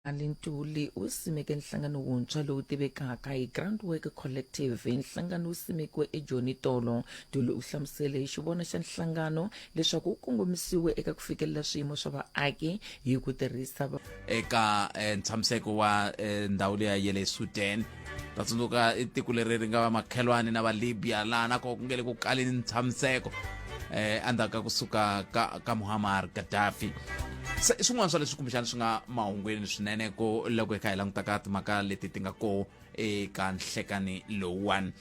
Ali Ntuli u simeke nhlangano wuntshwa lowu tivekaka hi Groundwork Collective. Nhlangano wu simekiwe eJoni tolo. Ntuli u hlamusele hi xivono xa nhlangano leswaku wu kongomisiwe eka ku fikelela swiyimo swa vaaki hi ku tirhisa eka eh, ntshamiseko wa eh, ndhawu liya ya le Sudan. Ta tsundzuka i tiko leri ri nga va makhelwani na va Libya laha na koho ku nge le ku kaleni ntshamiseko eh endzhaku ka kusuka ka, ka Muammar Gaddafi. Se i swin'wana swa leswi kumbexana swi nga mahungwini swinene ku loko hi kha hi languta ka timhaka leti ti nga koho eka nhlekani lowuwani.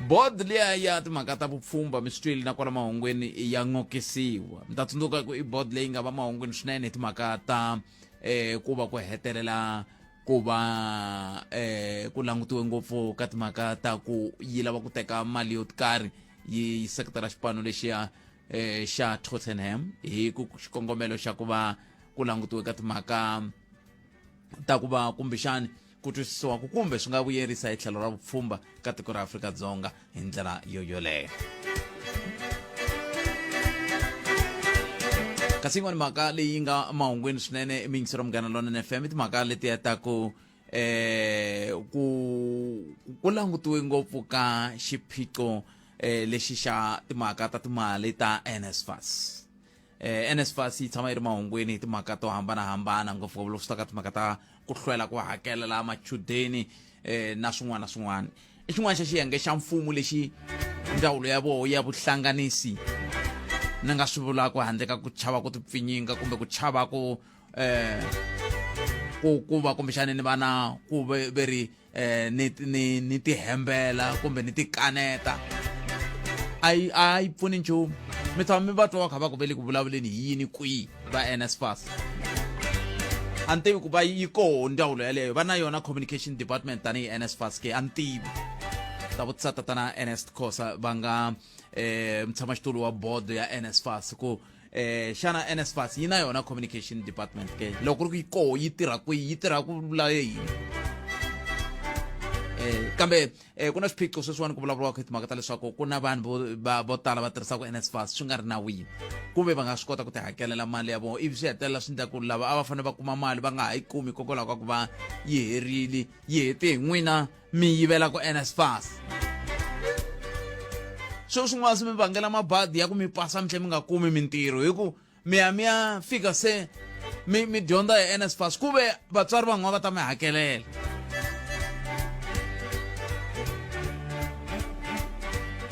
Board liya ya timhaka ta vupfhumba mi swi twile na kwala mahungwini ya n'okisiwa. Mi ta tsundzuka ku i board leyi nga va mahungwini swinene hi timhaka ta eh ku va ku hetelela ku va eh ku langutiwe ngopfu ka timhaka ta ku yi lava ku teka mali yo karhi yi seketela xipano lexiya eh xa Tottenham hi ku xikongomelo xa ku va ku langutiwe ka timhaka ta ku va kumbexani ku twisisiwa ku kumbe swi nga vuyerisa hi tlhelo ra vupfhumba ka tiko ra Afrika-Dzonga hi ndlela yo yoleyo. Kasi yin'wana mhaka leyi nga mahungwini swinene emiyingisero Munghana Lonene FM i timhaka letiya ta ku eh ku ku langutiwe ngopfu ka xiphiqo eh lexi xa timhaka ta timali ta NSFAS. Eh, NSFAS yi tshama yi ri mahungwini hi timhaka to hambanahambana ngopfungopfu loko swi ta ka timhaka ta ku hlwela ku hakelela machudeni eh, na swin'wana na swin'wana. I xin'wana xa xiyenge xa mfumo lexi ndzawulo ya voho ya vuhlanganisi ni nga swi vulaka handle ka ku chava ku tipfinyinga kumbe ku chava ku eh ku ku va kumbexana ni va na ku ve ve ri eh ni ni ni tihembela kumbe ni tikaneta a yi a yi pfuni nchumu. Mi tshama mi va twa va kha va ku ve le ku vulavuleni hi yini kwihi va NSFAS. A ni tivi ku va yi koho ndzawulo yaleyo va na yona communication department tanihi NSFAS ke a ni tivi. Ta vutisa tatana Ernest Khosa va nga eh mutshamaxitulu wa bodo ya NSFAS ku eh xana NSFAS yi na yona communication department ke loko ku ri ku yi koho yi tirha kwihi yi tirha ku vula yini eh kambe eh ku na swiphiqo sweswiwani ku vulavuriwaka hi timhaka ta leswaku ku na vanhu vo va vo tala va tirhisaka NSFAS swi nga ri nawini kumbe va nga swi kota ku ti hakelela mali ya vona ivi swi hetelela swi endla ku lava a va fanele va kuma mali va nga ha yi kumi hikokwalaho ka ku va yi herile yi hete hi n'wina mi yivela ku NSFAS. Sweswo swin'wana swi mi vangela mabadi ya ku mi pasa mi tlhe mi nga kumi mintirho hi ku mi ya mi ya fika se mi mi dyondza hi NSFAS ku ve vatswari van'wana va ta mi hakelela.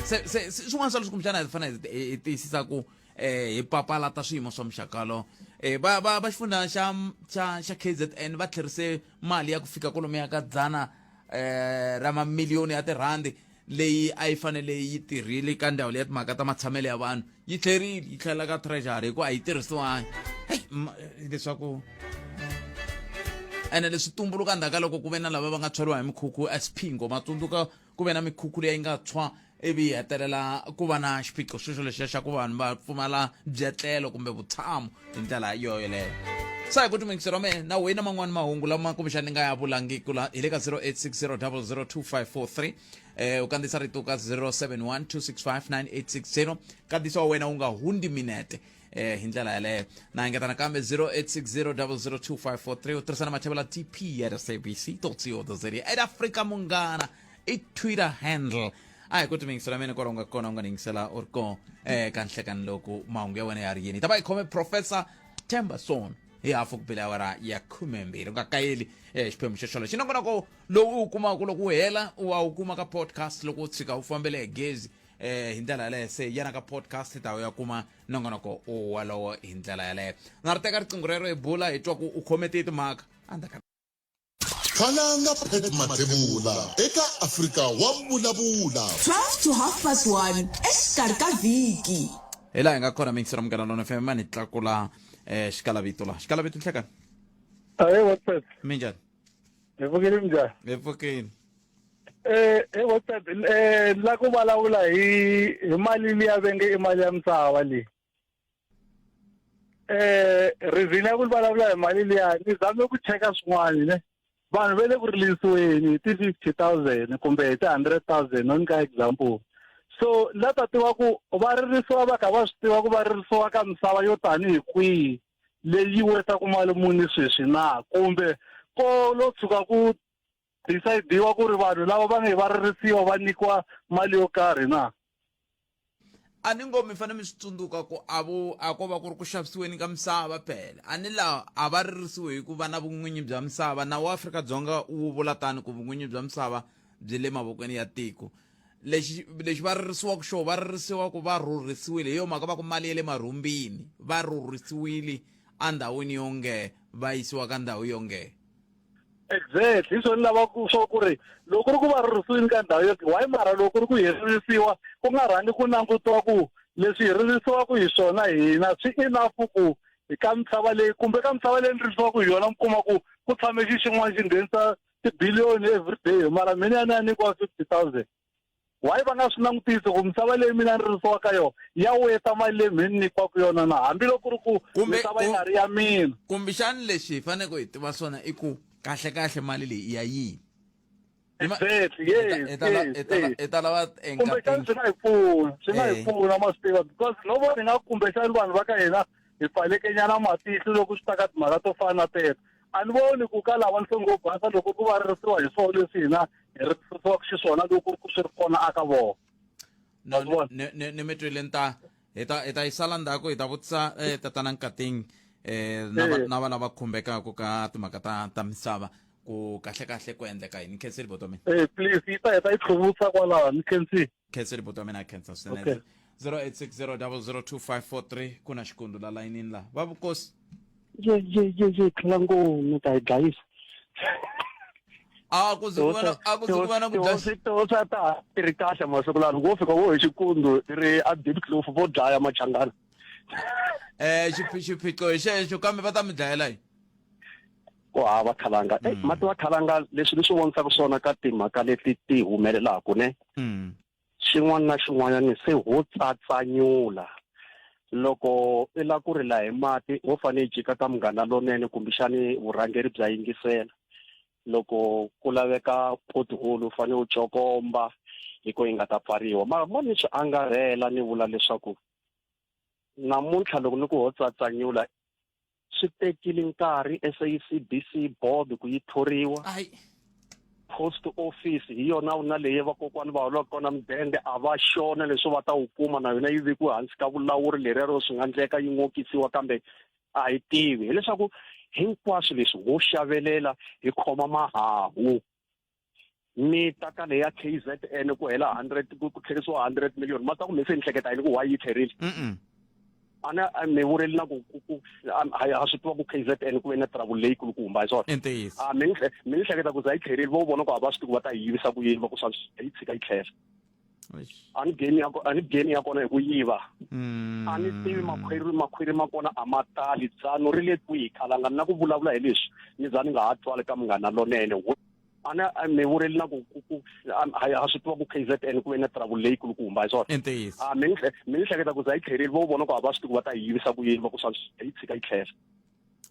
Se se swin'wana swa leswi kumbexana hi fanele hi tiyisisa ku eh hi papalata swiyimo swa muxakalo eh va va va xifundza xa xa xa KZN va tlherise mali ya ku fika kwalomuya ka dzana eh ra mamiliyoni ya tirhandi leyi a yi fanele yi tirhile ka ndhawu leya timhaka ta matshamelo ya vanhu yi tlherile yi tlhelela ka treasury hikuva a yi tirhisiwangi heyi leswaku ene leswi tumbuluka ndzhaku ka loko ku ve na lava va nga tshweriwa hi mikhukhu sp ngoma tsundzuka ku ve na mikhukhu leyi nga tshwa ivi yi hetelela ku va na xiphiqo xexo lexiya xa ku vanhu va pfumala byetlelo kumbe vutshamo hi ndlela yo yoleyo sa hi ku timingisi ra mehe na wena man'wani mahungu lama kumbexana ni nga ya vulangiki la hi le ka 0860002543 eh u kandziyisa rito ka 0712659860 kandziyisa wa wena wu nga hundzi minete eh hi ndlela yaleyo na engeta nakambe 0860002543 u tirhisa na mathavela tp ya sabc co za at Afrika Munghana i Twitter handle a hi ku timiyingisela mina kwala u nga kona u nga ni yingisela u ri kona eh ka nhlekani loko mahungu ya wena ya ri yini hi ta va hi khome Professor Themba Son hi hafu ku bile awara ya 12 u nga kayeli eh xiphemu xo xolo xinongonoko lowu u wu kumaka loko wu hela u wa wu kuma ka podcast loko u tshika u fambele hi gezi eh hi ndlela yaleyo se yana ka podcast ta ya kuma nongonoko walowo hi ndlela yaleyo na ri teka riqingho rero hi bula hi twa ku u khome tihi timhaka endzhaku Khalanga Pat Mathebula eka Afrika wa Vulavula. 12 to half past 1 exikarhi ka vhiki. Hi laha hi nga kona mixer Munghana Lona FM mani tlakula eh xikalavito la xikalavito nhlekani Ahee WhatsApp. Minjhani? Hi pfukile minjhani? Hi pfukile. Eh, eh WhatsApp eh la ku vulavula hi hi mali liya venge i mali ya misava leyi. Eh reason ya ku vulavula hi mali liya ni zame ku cheka swin'wana ne. Vanhu va le ku rilisiweni hi ti 50,000 kumbe hi ti 100,000 no nyika example. So la ta tiva ku va ririsiwa va kha va swi tiva ku va ririsiwa ka misava yo tanihi kwihi. leyi wetaku mali muni sweswi na kumbe ko lo tshuka ku decide-iwa ku ri vanhu lava va nge va ririsiwa va nyikiwa mali yo karhi na? A ni ngo mi fanele mi swi tsundzuka ku a vo a ko va ku ri ku xavisiweni ka misava phela a ni laha a va ririsiwi hi ku va na vun'winyi bya misava nawu wa Afrika-Dzonga wu vula tani ku vun'winyi bya misava byi le mavokweni ya tiko lexi lexi va ririsiwaka xo va ririsiwa ku va rhurhisiwile hi yo mhaka va ku mali ya le marhumbini va rhurhisiwile endhawini yo nge va yisiwa ka ndhawu yo nge Exactly hi swona ni lava ku swo ku ri loko ku ri ku va ririsiwini ka ndhawu yo why mara loko ku ri ku hi ririsiwa ku nga rhangi ku langutiwa ku leswi hi ririsiwaka hi swona hina swi enough ku ka misava leyi kumbe ka misava leyi ni ririsiwaka hi yona mi kuma ku ku tshame xi xin'wana xi nghenisa tibiliyoni every day mara mina ya ni ya nyikiwa 50,000 why va nga swi langutisi ku misava leyi mina ni ririsiwa ka yona ya weta mali leyi mina ni nyikiwaka yona na hambiloko ku ri ku Kumbe- misava yi nga ri ya mina kumbexani lexi hi faneleke hi tiva swona i ku kahle-kahle mali leyi i ya yini Exactly, yes, hi ta la- yes, hi ta la- yes. hi ta lava kumbexani swi nga hi pfuna swi nga hi pfuna ma swi tiva because no vona nga kumbexani vanhu va ka hina hi pfalekenyana matihlo loko swi ta ka timhaka to fana na teto a ni voni ku ka lava nhlonge wo basa loko ku va ririsiwa hi swona leswi hina hi ririsiwaka xiswona loko ku swi ri kona aka vona No, Wa swi vona? ni mi twile ni ta hi ta hi ta yi sala ndzhaku hi ta vutisa tatana Nkating na va na va lava khumbekaka ka timhaka ta ta misava ku kahle kahle ku endleka yini. Khensile buti wa mina. Please yi ta heta yi tlhuvutsa kwalaho ni khensile. Khensile buti wa mina a khensa swinene. Okay. 0860002543 ku na xikundu la layinini la. Va vukosi. Ye ye ye ye tlula ngopfu mi ta yi dlayisa. A ku zi ku va na a ku zi ku va na ku dlaya. Tihosi tihosi a ta ha tirhi kahle masiku lawa loko wo fika wo hi xikundu i ri a Diepkloof vo dlaya machangana. Xiphiqo hi xexo kambe va ta mi dlayela yini? Ku hava khalanga. Ey mati wa khalanga leswi ni swi vonisaka swona ka timhaka leti ti humelelaka ne. Xin'wana na xin'wanyana se ho tsatsanyula. Loko i la ku rila hi mati ho fane hi jika ka Munghana Lonene kumbexani vurhangeri bya yingisela. Loko ku laveka pothole u fane u cokomba hi ko yi nga ta pfariwa. Mara mo ni swi angarhela ni vula leswaku namuntlha loko ni ku ho tsatsanyula Swi tekile nkarhi SACBC board ku yi thoriwa. Ayi. Post office hi yona na leyi vakokwani va holaka kona mudende a va xona leswi va ta wu kuma na yona yi vekiwe hansi ka vulawuri leriya ro swi nga ndleka yi n'okisiwa kambe a hi tivi hileswaku hinkwaswo leswi ho xavelela hi khoma mahahu ni ta ka leya KZN ku hela 100 ku tlherisiwa 100 million ma ta ku me se ni hleketa yini ku why yi tlherile a ni a mi vureli na ku ku ku ha swi tiva ku KZN ku ve na trouble leyi kulukumba hi swona I ntiyiso. A mi ni mi ni hleketa ku za yi tlherile vo vona ku a va swi tivi ku va ta yi yivisa ku yini va ku swa yi tshika yi tlhela a ni game ya a ni game ya kona hi ku yiva a ni tivi makhwiri makhwiri ma kona a ma tali dzano ri le kwihi khalanga na ku vulavula hi leswi ni za ni nga ha twali ka munghana lonene a ni a mi vureli na ku ku ku ha swi tiva ku KZN ku ve na trouble leyi kulukumba hi swona I ntiyiso. A mi ni mi ni hleketa ku za yi tlherile vo vona ku a va swi tivi ku va ta yi yivisa ku yini va ku swa yi tshika yi tlhela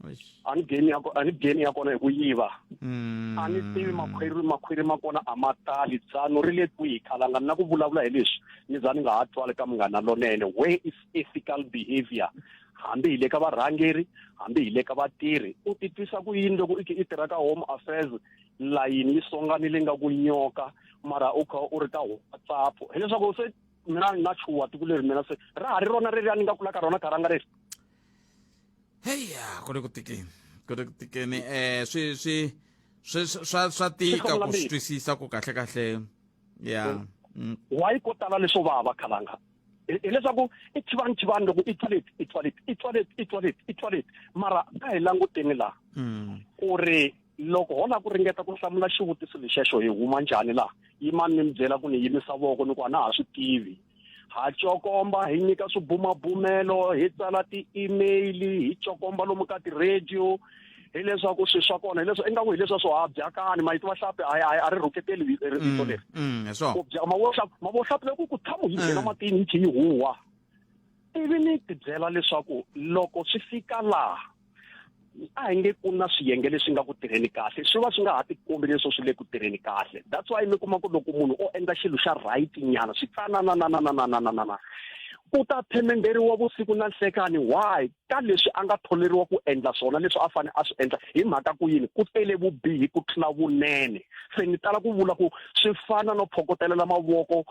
a ni game ya a ni game ya kona hi ku yiva a ni tivi makhwiri makhwiri ma kona a ma tali dzano ri le kwihi khalanga na ku vulavula hi leswi ni za ni nga ha twali ka munghana lonene where is ethical behavior hambi hi le ka varhangeri hambi hi le ka vatirhi u titwisa ku yini loko i i tirha ka home affairs layini yi songanile nga ku nyoka mara u kha u ri ka WhatsApp hileswaku se mina na chuha tiko leri mina se ra ha ri rona reriya ni nga kula ka rona karanga leri Heya, ku le ku tikeni ku le ku tikeni swi swi swi swa swa tika ku swi twisisa ku kahle kahle ya Why ko tala leswo vava khalanga hileswaku i chivani chivani loko i twa leti i twa leti i twa leti i twa leti i twa leti mara a hi languteni laha ku ri loko ho lava ku ringeta ku hlamula xivutiso lexexo hi huma njhani laha yimani ni mi byela ku ni yimisa voko ni ku a na ha swi tivi ha cokomba hi nyika swibumabumelo hi tsala ti-email hi cokomba lomu ka ti-radio hileswaku swilo swa kona hileswaku ingaku hileswa swo ha byakani ma yi tiva hlapi a ri rhuketeli rito leri ku bya mavohlapi loko ku tshama yi nghena matini yi tlhe yi huwa ivi ni tibyela leswaku loko swi fika laha a hi nge ku na swiyenge leswi nga ku tirheni kahle swi va swi nga ha tikombi leswo swi le ku tirheni kahle that's why mi kuma ku loko munhu o endla xilo xa right nyana swi tsanananananananana Ku ta phemenderiwa vusiku na nhlekani why ka leswi a nga tholeriwa ku endla swona leswi a fane a swi endla hi mhaka ku yini ku tele vubihi ku tlula vunene se ni tala ku vula ku swi fana no phokotelela mavoko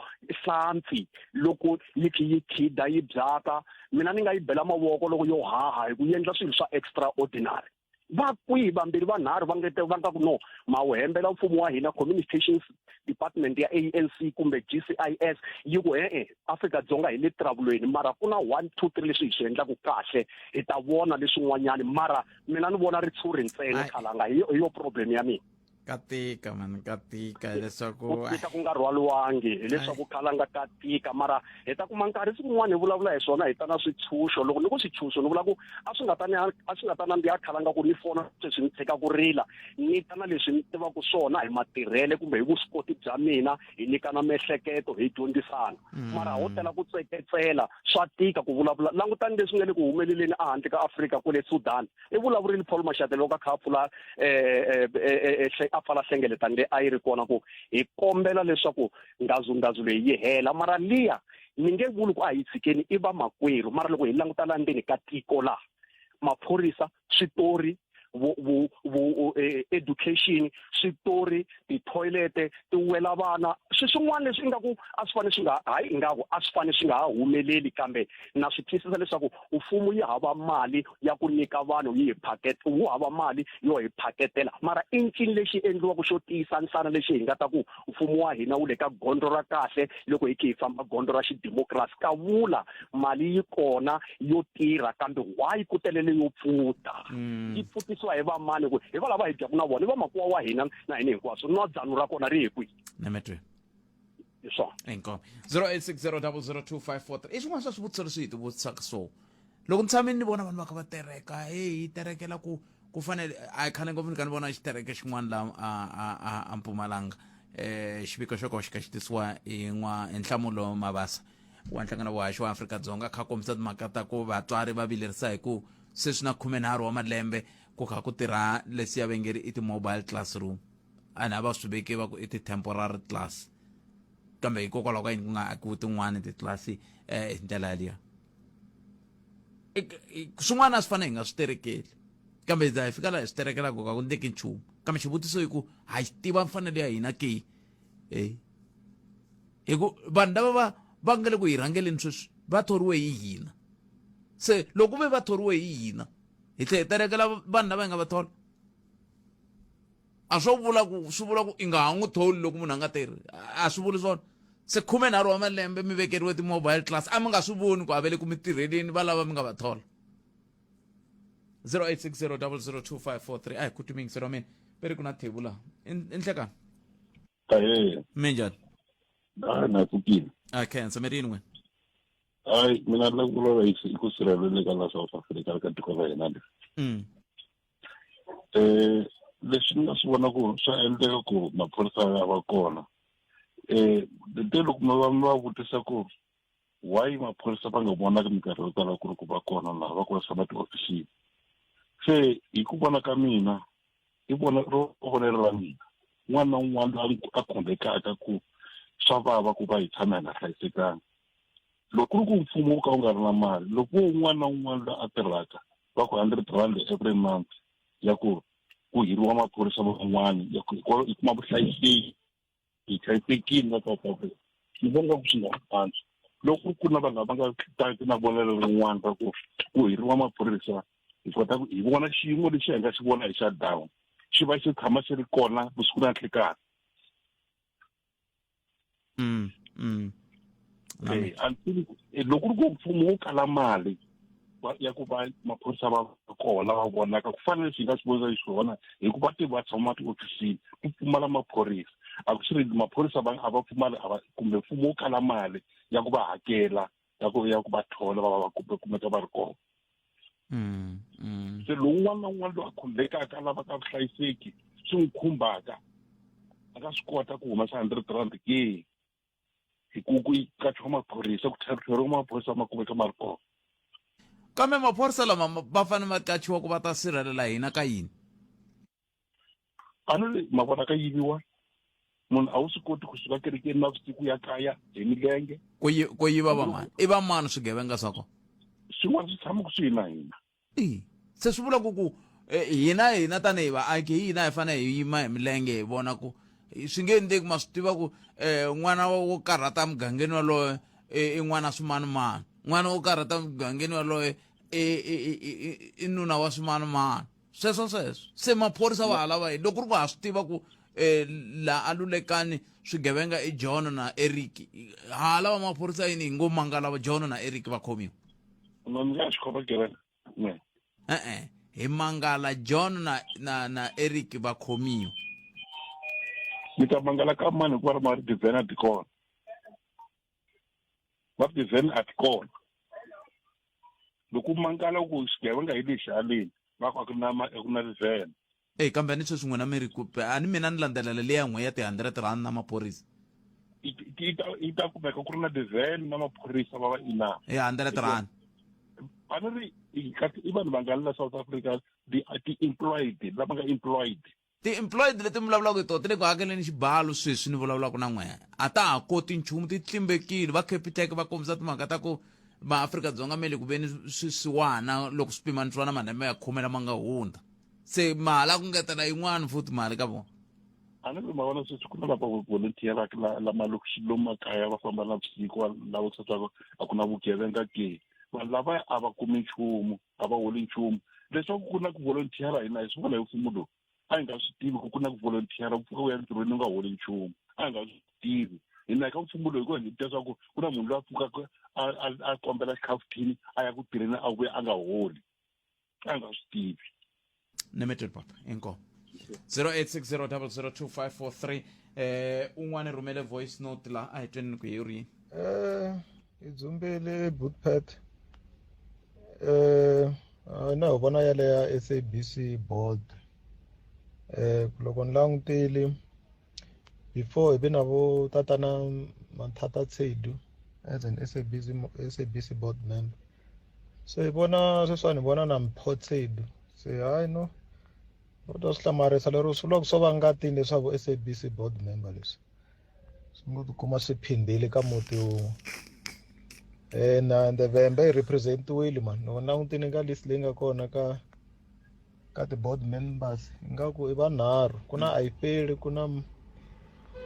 hlampfi loko yi khe yi khida yi byaka mina ni nga yi bela mavoko loko yo haha hi ku endla swilo swa extraordinary va kwihi vambirhi vanharhu va nga va nga ku no ma wu hembela mfumo wa hina communications department ya ANC kumbe GCIS yi ku e-e Afrika-Dzonga hi le travelweni mara ku na 1 2 3 leswi hi swi endlaku kahle hi ta vona leswin'wanyani mara mina ni vona ritshuri ntsena khalanga hi yo problem ya mina. Ka tika mani ka tika hileswaku ku tika ku nga rhwaliwangi hileswaku khalanga ka tika mara hi ta kuma nkarhi siku rin'wana hi vulavula hi swona hi ta na switshunxo loko ni ku switshunxo ni vula ku a swi nga ta ni a swi nga ta nandziha khalanga ku ni fona sweswi ni tshika ku rila ni ta na leswi ni tivaka swona hi matirhele kumbe hi vuswikoti bya mina hi nyikana miehleketo hi dyondzisana mara ho tala ku tseketsela swa tika ku vulavula langutani leswi nga le ku humeleleni ehandle ka Afrika kwale Sudan i vulavurile Paul Mashatile loko a kha a pfula eh, eh, eh, a pfala hlengeletano leyi a yi ri kona ku hi kombela leswaku nghazunghazu leyi yi hela mara liya ni nge vuli ku a hi tshikeni i vamakwerhu mara loko hi languta la ndzeni ka tiko laha maphorisa switori vu vu vu education switori tithoyilete ti wela vana swi swin'wana leswi ingaku a swi fanele swi nga hayi ingaku a swi fanele swi nga ha humeleli kambe na swi twisisa leswaku mfumo yi hava mali ya ku nyika vanhu yi hi phaketa wu hava mali yo hi phaketela mara i ncini lexi endliwaka xo tiyisa nhlana lexi hi nga ta ku mfumo wa hina wu le ka gondzo ra kahle loko hi khe hi famba gondzo ra xidemokirasi ka vula mali yi kona yo tirha kambe why ku telele yo pfuta mm. yi pfutisiwa hi vamani ku hi valava hi dyaku na vona i vamakuwa wa hina na hina hinkwaswo nwa dzanu ra kona ri hi kwihi nametwe hi swona inkomo 0860002543 i swin'wana swa swivutiso leswi hi ti vutisaka so loko ni tshame ni vona vanhu va kha va tereka hey yi terekela ku ku fanele a khale ngopfu ni kha ni vona xitereke xin'wana la a a a a Mpumalanga eh xiviko xo ka xi ka xi tisiwa hi n'wa hi Nhlamulo Mabasa wa nhlangano wa haxi wa Afrika-Dzonga kha kombisa timhaka ta ku vatswari va vilerisa hi ku se swi na 13 wa malembe ku kha ku tirha lesiya va nge ri i ti-mobile classroom a ni a va swi veke va ku i ti-temporary class kambe hikokwalaho ka yini ku nga akiwi tin'wani titlilasi um hi ndlela yaliya swin'wana a swi fanele hi nga swi terekeli kambe hi za hi fika laha hi swi terekelaka ka ku ndleki nchumu kambe xivutiso i ku ha xi tiva mfanelo ya hina ke e hi ku vanhu lava va va nga le ku hi rhangeleni sweswi va thoriwe hi hina se loko ve va thoriwe hi hina hi tlhela hi terekela vanhu lava hi nga va thola a swo vula ku swi vula ku i nga ha n'wi tholi loko munhu a nga tirhi a swi vuli swona se 13 wa malembe mi vekeriwe ti-mobile class a mi nga swi voni ku a ve le ku mi tirheleni va lava mi nga va thola 0860002543 a hi khuti miyingiselo wa mina ve ri ku na thevu laha i nhlekani Ahee. Minjhani? A na pfukile. A khensa mi ri yini n'wina? Hayi mina ni la ku vulavula hi ku sirheleleka la South Africa ka tiko ra hina leri. Eh leswi ni nga swi vona ku swa endleka ku maphorisa ya va kona. Eh te loko mi va mi va vutisa ku why maphorisa va nga vonaki minkarhi yo tala ku ri ku va kona laha va ku va tshama tihofisini. Se hi ku vona ka mina i vona ro vonelo ra mina un'wana na un'wana loyi a khumbekaka ku swa vava ku va hi tshama hi nga hlayisekanga loko ku ri ku mfumo wu ka wu nga ri na mali loko wo un'wana na un'wana loyi a tirhaka va ku hundred rand every month ya ku ku hiriwa maphorisa van'wana ya ku hi kuma vuhlayiseki hi hlayisekile na South Africa ni vona nga ku swi nga antswa loko ku na vanhu lava nga taki na vonelo rin'wana ra ku ku hiriwa maphorisa hi kota ku hi vona xiyimo lexi hi nga xi vona hi xa down xi va xi tshama xi ri kona vusiku na nhlikani mm, mm. Eh, eh, loko ri ku mfumo wo kala mali ya ku va maphorisa va kona va vonaka ku fana leswi hi nga swi vonisa xiswona hikuva ti va tshama tihofisini ku pfumala maphorisa a ku swi ri maphorisa va a va pfumali a va kumbe mfumo wo kala mali ya ku va hakela ya ku ya ku va thola va va va kumbe kumeka va ri kona mm, mm. Se lowu un'wana na un'wana loyi a khumbekaka a lavaka vuhlayiseki swi n'wi khumbaka a nga swi kota ku humesa 100 rand ke hi ku ku qachiwa maphorisa ku thoriwa maphorisa ma kumeka ma ri kona. Kambe maphorisa lama va fanele va qachiwa ku va ta sirhelela hina ka yini? A ni ri ma vona ka yiviwa. Munhu a wu swi koti ku suka kerekeni navusiku ya kaya hi milenge. Ku yi ku yiva vamani? I vamani swigevenga swa kona? Swin'wana swi tshama kusuhi na hina. E se swi vula ku ku eh, hina hina tanihi vaaki hi hina hi fanele hi yima hi milenge hi vona ku swi nge endleki ma swi tiva ku um n'wana wo karhata mugangeni waloye i n'wana swimanimani n'wana wo karhata mugangeni waloye i nuna wa swimanimani sweswo sweswo se maphorisa va ha lava yini loko ku ri ku ha swi tiva ku um laha a lulekani swigevenga i john na eric ha lava maphorisa yini hi ngo mangala va john na eric va khomiwa No ni nga xi khoma gevenga ne. E-e hi mangala john na na na eric va khomiwa Mi ta mangala ka mani hikuva ri ma ri ti-van a ti kona. Va ri ti-van a ti kona. Loko u mangala ku xigevenga hi lexi haleni va ku a ku na a ku na ti-van. Eyi kambe a ni sweswi n'wina mi ri ku a ni mina ni landzelela leya n'we ya ti-hundred rand na maphorisa. Yi ta yi ta kumeka ku ri na ti-van na maphorisa va va enough. Ya hundred rand. A ni ri i vanhu vangani la South Africa ti-employed lava nga employed. Ti-employed leti mi vulavulaka hi tona ti le ku hakeleni xibalo sweswi ni vulavulaka na n'wehe a ta ha koti nchumu ti tlimbekile va Capitec va kombisa timhaka ta ku maAfrika-Dzonga me le ku veni swisiwana loko swi pimanisiwa na malembe ya khume lama nga hundza se ma ha lava ku ngetela yin'wana futhi mali ka vona. A ni ri ma vona sweswi ku na lava volunteer-aka la la malokixi lomu makaya va famba navusiku va langutisa swa ku a ku na vugevenga ke vanhu lavaya a va kumi nchumu. A va holi nchumu. Leswaku ku na ku volunteer-a hina hi swi vona hi mfumo lowu. A hi nga swi tivi ku ku na ku volunteer-a ku pfuka u ya entirhweni u nga holi nchumu. A hi nga swi tivi. Hina eka mfumo lowu hi ko hi twa swa ku ku na munhu loyi a pfukaka a a a kombela xikhafuthini a ya ku tirheni a vuya a nga holi. A hi nga swi tivi. Ni mi twile papa inkomu 0860002543 eh un'wana rhumele voice note la a hi tweni ku hi ri yini eh hi dzumbile bootpad eh na hi vona yale ya SABC board eh loko ni langutile before hi ve na vo tatana Mathata Tsedu as an SABC SABC board member se hi vona sweswiwani hi vona na Mpho Tsedu se hayi no u ta swi hlamarisa lero swi vula ku swo va ngatini leswaku SABC board member leswi swi ngo tikuma swi phindile ka muti wun'we and and Vhembe yi representiwile mani loko ni langutile ka list leyi nga kona ka ka ti-board members ingaku i vanharhu ku na Ayifeli ku na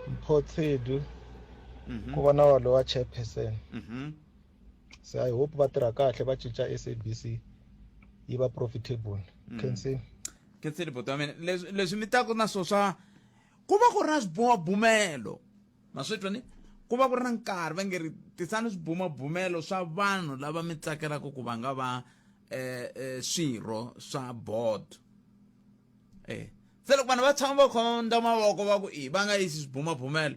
Mpho Tsedu ku va na walowa chairperson se I hope va tirha kahle va cinca SABC yi va profitable khensini Khensini buti wa mina leswi leswi mi taku na swo swa ku va ku ri na swibumabumelo ma swi twa ni ku va ku ri na nkarhi va nge ri tisani swibumabumelo swa vanhu lava mi tsakelaka ku va nga va eh, eh, swirho swa board eh se loko vanhu va tshama va khonda mavoko va ku i va nga yisi swibumabumelo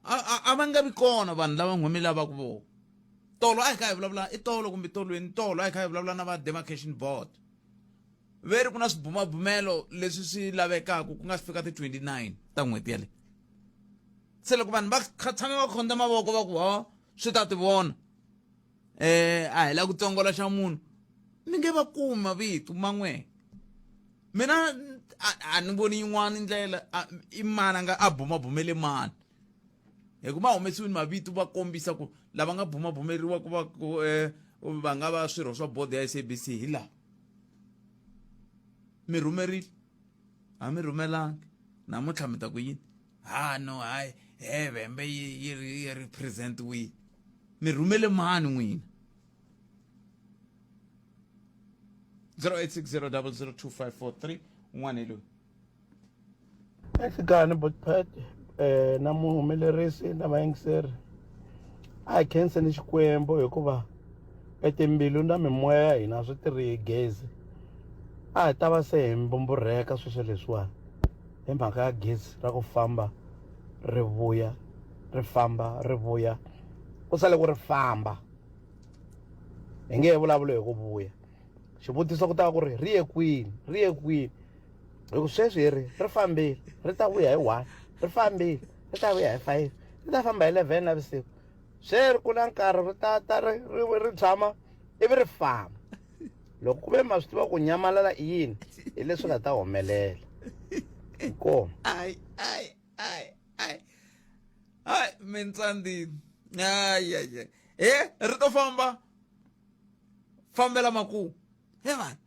a a- a va nga vi kona vanhu lava n'we mi lavaka vona tolo a hi kha hi vulavula i tolo kumbe tolweni tolo a hi kha hi vulavula na va demarcation board ve ri ku na swibumabumelo leswi swi lavekaka ku nga si fika ti 29 ta n'hweti yaleyo se loko vanhu va tshame va khonda mavoko va ku ho swi ta ti vona eh a hi la ku tsongola xa munhu mi nge va kumi mavito man'we mina a ni voni yin'wana ndlela i mani a nga a bumabumele mani hi ku ma humesiwini mavito va kombisa ku lava nga bumabumeriwa ku va ku eh, va nga va swirho swa bodo ya SABC hi lava mi rhumerile a mi rhumelangi namuntlha mi ta ku yini ha no hayi he vhembe yi yi yi represent wihi mi rhumele mani n'wina 0860002543 un'wana hi loyi Exikarhi Botpet eh, na muhumelerisi na vayingiseri a hi khenseni Xikwembu hikuva etimbilu na mimoya ya hina swi tirhi hi gezi a hi ta va se hi mbumburheka sweswo leswiwani hi mhaka ya gezi ra ku famba ri vuya ri famba ri vuya ku sale ku ri famba hi nge he vulavuli hi ku vuya xivutiso ku ta va ku ri ri ye kwini ri ye kwini hi ku sweswi hi ri ri fambile ri ta vuya hi one ri fambile ri ta vuya hi five ri ta famba hi 11 navusiku se ri ku na nkarhi ri ta ta ri ri ri tshama ivi ri famba loko ku ve ma swi tiva ku nyamalala i yini hi leswi nga ta humelela inkomu ai ai ai ai Mintsandzini ayaya e ri to famba fambela makumu he vanhu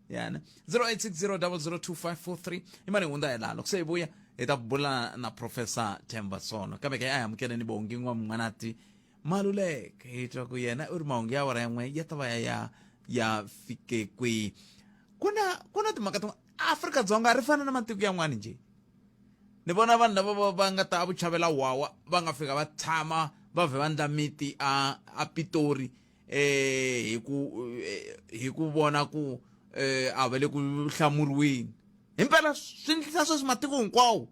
yana 0860002543 i mali hundza hi laha loko se hi vuya hi ta bula na professor Themba Sono kambe ke a hi amukeleni Bongi n'wamn'wanati Maluleke hi twa ku yena u ri mahungu ya awara yan'we ya ta va ya ya ya fike kwihi ku na ku na timhaka tin'wana Afrika-Dzonga ri fana na matiko yan'wana njhe ni vona vanhu lava va va nga ta vuchavela wawa va nga fika va tshama va vhe va ndla miti a a Pitori eh hi ku eh, hi ku vona ku eh a va le ku hlamuriweni himpela swi ndlisa sweswi matiko hinkwawo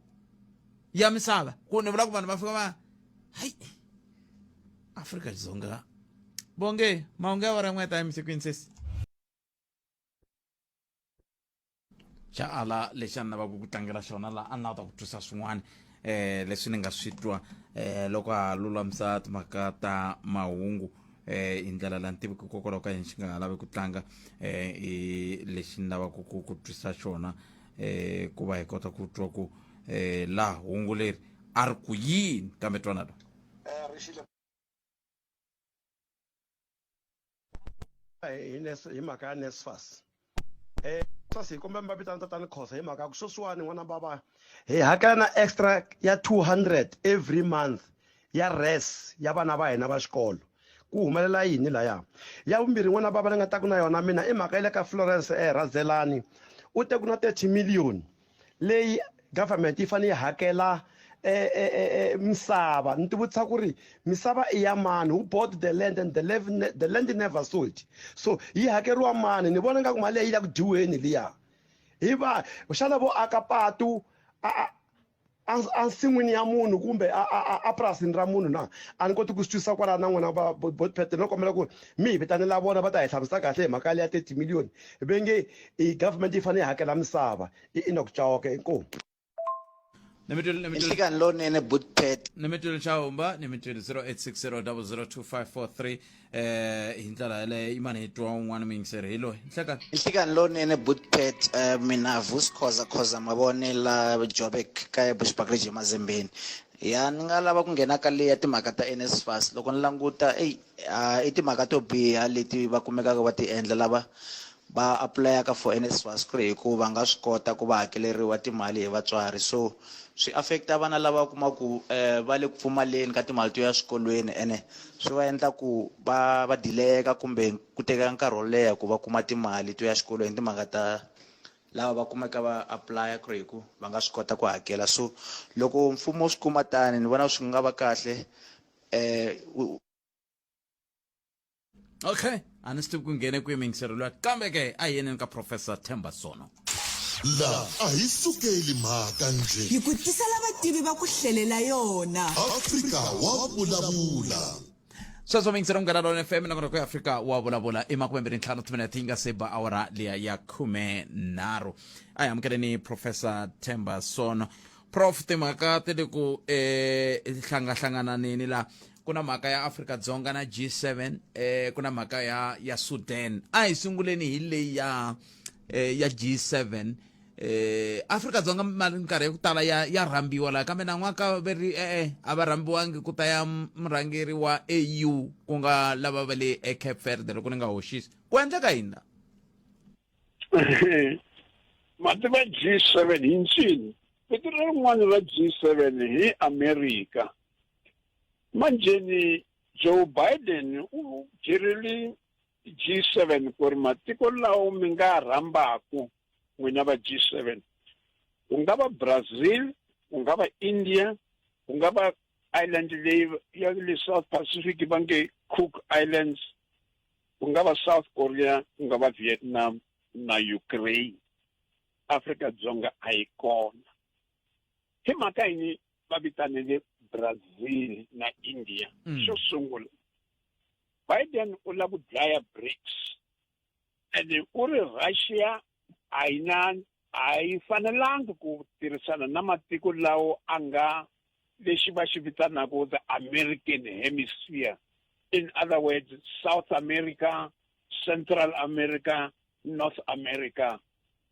ya misava ku ni vula ku vanhu va fika va hayi Afrika Dzonga bonge mahungu ya wara n'we ta emisikwini sesi xa ala lexi a ni lavaka ku tlangela xona laha a ni lava ta ku twisa swin'wana eh leswi ni nga swi twa eh loko a lulamisa timhaka ta mahungu eh hi ndlela la ni tivi hikokwalaho ka yini xi nga ha lavi ku tlanga eh i lexi ni lavaka ku ku twisa xona eh ku va hi kota ku twa ku eh laha hungu leri a ri ku yini kambe twana la hi mhaka ya NSFAS eh NSFAS hi kombela mi va vitana tatani Khosa hi mhaka ya ku sweswiwani n'wana bava hi hakela na extra ya 200 every month ya res ya vana va hina va xikolo ku humelela yini laya ya vumbirhi n'wana bava ni nga ta ku na yona mina i mhaka ya le ka Florence eh Razelani u te ku na 30 million leyi government yi fanele yi hakela e, e, e, misava ni tivutisa ku ri misava i ya mani who bought the land and the land, the land never sold so yi hakeriwa mani ni vona nga ku mali leyi yi la ku dyiweni liya hi va xana vo aka patu a ensin'wini ya munhu kumbe a purasini ra munhu na a ni koti ku swi twisisa kwalaho na n'wina va botpet no kombela ku mi hi vitanela vona va ta hi hlamusela kahle hi mhaka liya 30 million ve nge i government yi fanele yi hakela misava i Enoch Chauke inkomu Nhlikani lowunene Bootpet. Nimitwile Chahumba nimitwile 0860002543 eh hi ndlela yaleyo imani hi twa un'wana muyingiseri hi loyi nhlekani Nhlikani lowunene Bootpet eh, mina Vusi Khoza Khoza Mavone la Joburg ka Bushbuckridge emazembeni ya ni nga lava ku nghena ka leya timhaka ta NSFAS loko ni languta eyi i timhaka to biha leti va kumekaka va ti endla lava va apulayaka for NSFAS ku ri hi ku va nga swi kota ku va hakeleriwa timali hi vatswari so swi affect-a vana lava u kuma ku va le ku pfumaleni ka timali to ya swikolweni ene swi va endla ku va va dileyeka kumbe ku teka nkarhi wo leha ku va kuma timali to ya xikolweni timhaka ta lava va kumeka va apply ku ri hi ku va nga swi kota ku hakela so loko mfumo wu swi kuma tani ni vona swi nga va kahle um okay a ni swi tivi ku nghene kwihi miyingisero luya kambe ke a hi yeneni ka professor Themba Sono La a hi sukeli mhaka njhe. Hi ku tisela vativi va ku hlelela yona. Afrika wa vulavula. Sweswo miyingisero munghana lona FM nongonoko ya Afrika wa vulavula i makumembirhi ntlhanu timinete yi nga se ba awara liya ya khume nharhu a hi amukeleni professor Themba Sono prof timhaka ti le ku eh hlangahlangananeni la ku na mhaka ya Afrika-Dzonga na G7 eh ku na mhaka ya ya Sudan a hi sunguleni hi leyi ya eh, ya G7 eh Afrika-Dzonga mali minkarhi ya ku tala ya ya rhambiwa laha kambe nan'waka ve ri e-e a va rhambiwangi ku ta ya murhangeri wa AU ku nga lava va le eCape Verde loko ni nga hoxisi ku endleka yini la Mativa G7 hi ncini? Vito rin'wana ra G7 hi America. Manjheni Joe Biden u byerile G7 ku ri matiko lawa mi nga rhambaku n'wina va G7 ku nga va Brazil, ku nga va India, ku nga va island leyi ya le South Pacific va nge Cook Islands, ku nga va South Korea, ku nga va Vietnam na Ukraine. Afrika-Dzonga a yi kona. Hi mhaka yini va vitanile Brazil na India? Xo sungula, Biden u lava ku dlaya BRICS and u ri Russia a yi na a yi fanelangi ku tirhisana na matiko lawo a nga lexi va xi vitanaka the American Hemisphere. In other words, South America, Central America, North America.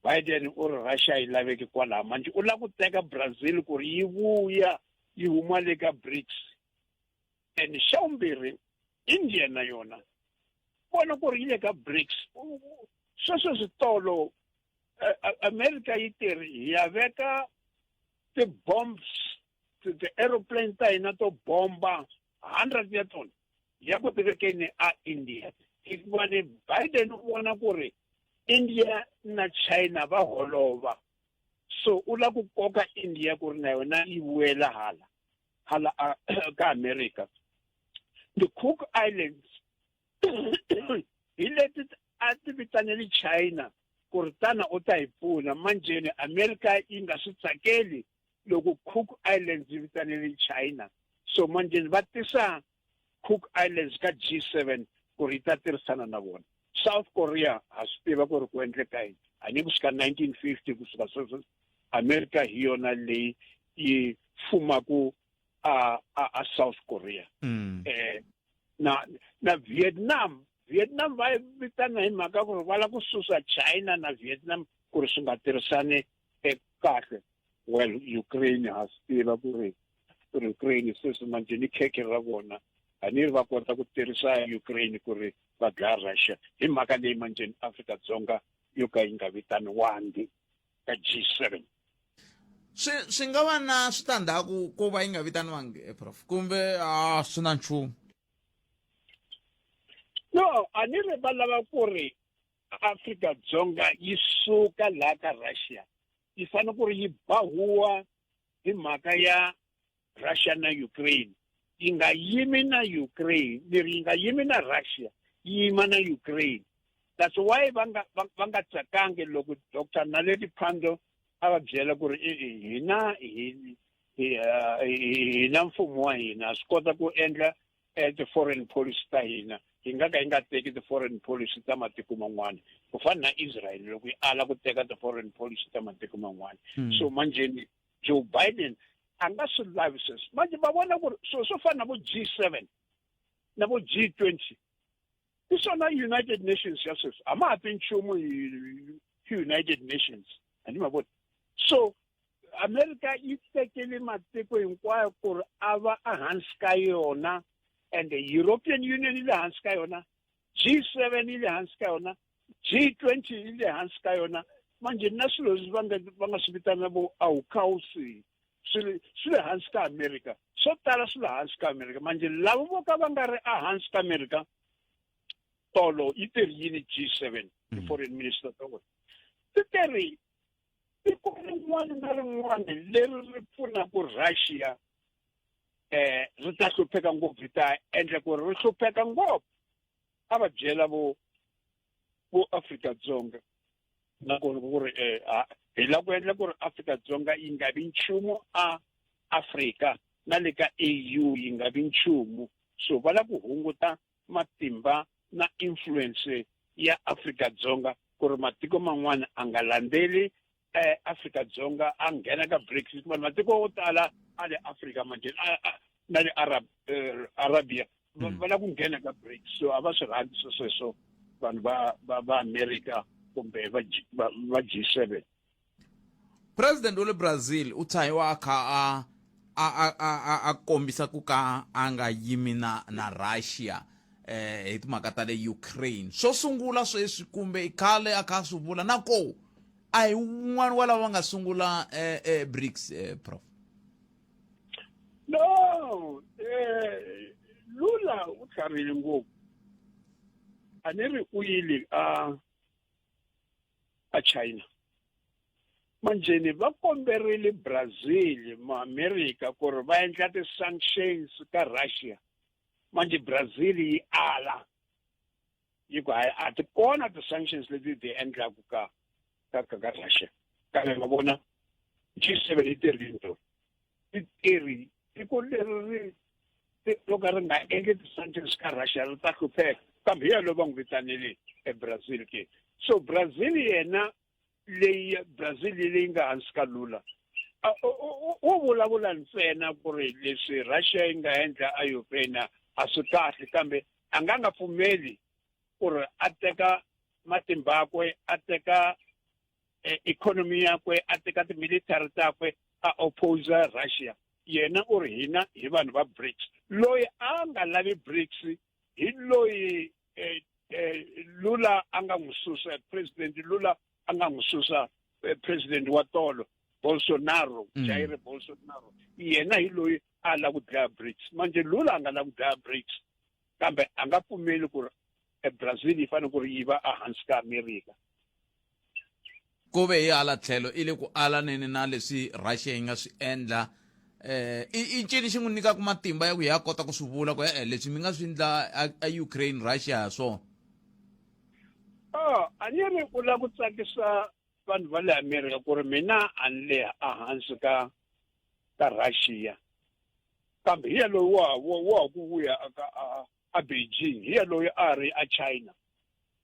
Biden u ri Russia yi laveki kwalaho manjhe u lava ku teka Brazil ku ri yi vuya yi huma le ka BRICS. And xa vumbirhi, India na yona vona ku ri yi le ka BRICS. Sweswo switolo America yi teri hi ya veka ti-bombs, ti-aeroplane ta hina to bomba 100 ya tona ya ku tivekeni a India, hikuva ni Biden u vona ku ri India na China va holova, so u lava ku koka India ku ri na yona yi vuyela hala hala ka America. The Cook Islands hi leti a ti vitaneli China ku ri tana u ta hi pfuna. Manjheni America yi nga swi tsakeli loko Cook Islands yi vitaneli China, so manjheni va tisa Cook Islands ka G7 ku ri yi ta tirhisana na vona. South Korea ha swi tiva ku ri ku endleka yini, a ni kusuka 1950 kusuka sweswo America hi yona leyi yi fumaku a a, a South Korea. Na Vietnam, Vietnam va vitana hi mhaka ku ri va lava ku susa China na Vietnam ku ri swi nga tirhisani kahle. Well, Ukraine ha swi tiva ku ri Ukraine sweswi manjhe ni khekhe ra vona, a ni ri va kota ku tirhisa Ukraine ku ri va dlaya Russia. Hi mhaka leyi manjheni Afrika-Dzonga yo ka yi nga vitaniwangi ka G7. Swi nga va na switandzhaku ko va yi nga vitaniwangi, prof, kumbe a swi na nchumu? No, a ni ri va lava ku ri Afrika-Dzonga yi suka laha ka Russia, yi fanele ku ri yi bahuwa hi mhaka ya Russia na Ukraine, yi nga yimi na Ukraine, leri yi nga yimi na Russia, yi yima na Ukraine. That's why va nga va nga tsakangi loko Dr Naledi Pandor a va byela ku ri hina hi hina mfumo wa hina swi kota ku endla ti-foreign policy ta hina, hi nga ka hi nga teki ti-foreign policy ta matiko man'wana, ku fana na Israel loko yi ala ku teka ti-foreign policy ta matiko man'wana. So manjheni Joe Biden a nga swi lavi sweswi. Manje va vona ku ri swilo swo fana na vo G7 na vo G20 i swona United Nations ya sweswi, a ma ha ti nchumu hi United Nations, a ni ma vona. So America yi tekele matiko hinkwayo ku ri a va ehansi ka yona, and the European Union yi le hansi ka yona, G7 yi le hansi ka yona, G20 yi le hansi ka yona. Manje na swilo leswi va nga swi vitana vo AUKUS swi le hansi ka America, swo tala swi le hansi ka America. Manje lava vo ka va nga ri ehansi ka America, tolo yi tirhi yini G7, ti-foreign minister ta vona ti teri tiko rin'wana na rin'wana leri ri pfunaka Russia ri ta hlupheka ngopfu, ri ta endla ku ri ri hlupheka ngopfu. A va byela vo Afrika-Dzonga na ku ri hi lava ku endla ku ri Afrika-Dzonga yi nga vi nchumu a Afrika na le ka AU yi nga vi nchumu, so va lava ku hunguta matimba na influence ya Afrika-Dzonga ku ri matiko man'wana a nga landzeli Afrika-Dzonga a nghena ka BRICS, hikuva matiko yo tala a le Afrika manje na le Arab Arabia va lava ku nghena ka BRICS, so a va swi rhandzi sweswo vanhu va America kumbe va G7. President wa le Brazil u tshahiwa a kha a kombisa ku ka a nga yimi na Russia hi timhaka ta le Ukraine. Swo sungula sweswi kumbe i khale a kha a swi vula, na ko a hi wun'wana wa lava va nga sungula BRICS, prof? No, Lula u tlharile ngopfu, a ni ri u yile a China. Manjheni va komberile Brazil maAmerika ku ri va endla ti-sanctions ka Russia. Manje Brazil yi ala, yi ku hayi, a ti kona ti-sanctions leti ti endlaku ka Russia. Kambe ma vona G7 yi tirhile to ti tirhi tiko leri ri loko ri nga endli ti-sanctions ka Russia ri ta hlupheka, kambe hi yalovo va n'wi vitanile eBrazil ke. So Brazil yena leyi Brazil leyi nga hansi ka Lula wo vulavula ntsena ku ri leswi Russia yi nga endla a Ukraine a swi kahle, kambe a nga pfumeli ku ri a teka matimba yakwe, a teka economy yakwe, a teka ti-military takwe, a oppose Russia. Yena u ri hina hi vanhu va BRICS. Loyi a nga lavi BRICS hi loyi eh, eh, Lula a nga n'wi susa president Lula a nga n'wi susa eh, president wa tolo Bolsonaro mm. Jair Bolsonaro yena hi loyi a lava ku dlaya BRICS manje Lula a nga lava ku dlaya BRICS kambe a nga pfumeli ku ri eBrazil yi fanele ku ri yi va ehansi ka America ku ve hi hala tlhelo i le ku alaneni na leswi Russia yi nga swi endla eh i i ncini xi n'wi nyikaka matimba ya ku ya kota ku swi vula ku e-e leswi mi nga swi endla a Ukraine Russia ha swona oh a ni ri u lava ku tsakisa vanhu va le America ku ri mina a ni le ehansi ka ka Russia kambe hi yaloyi wa wa ku vuya a a Beijing hi yaloyi a ri a China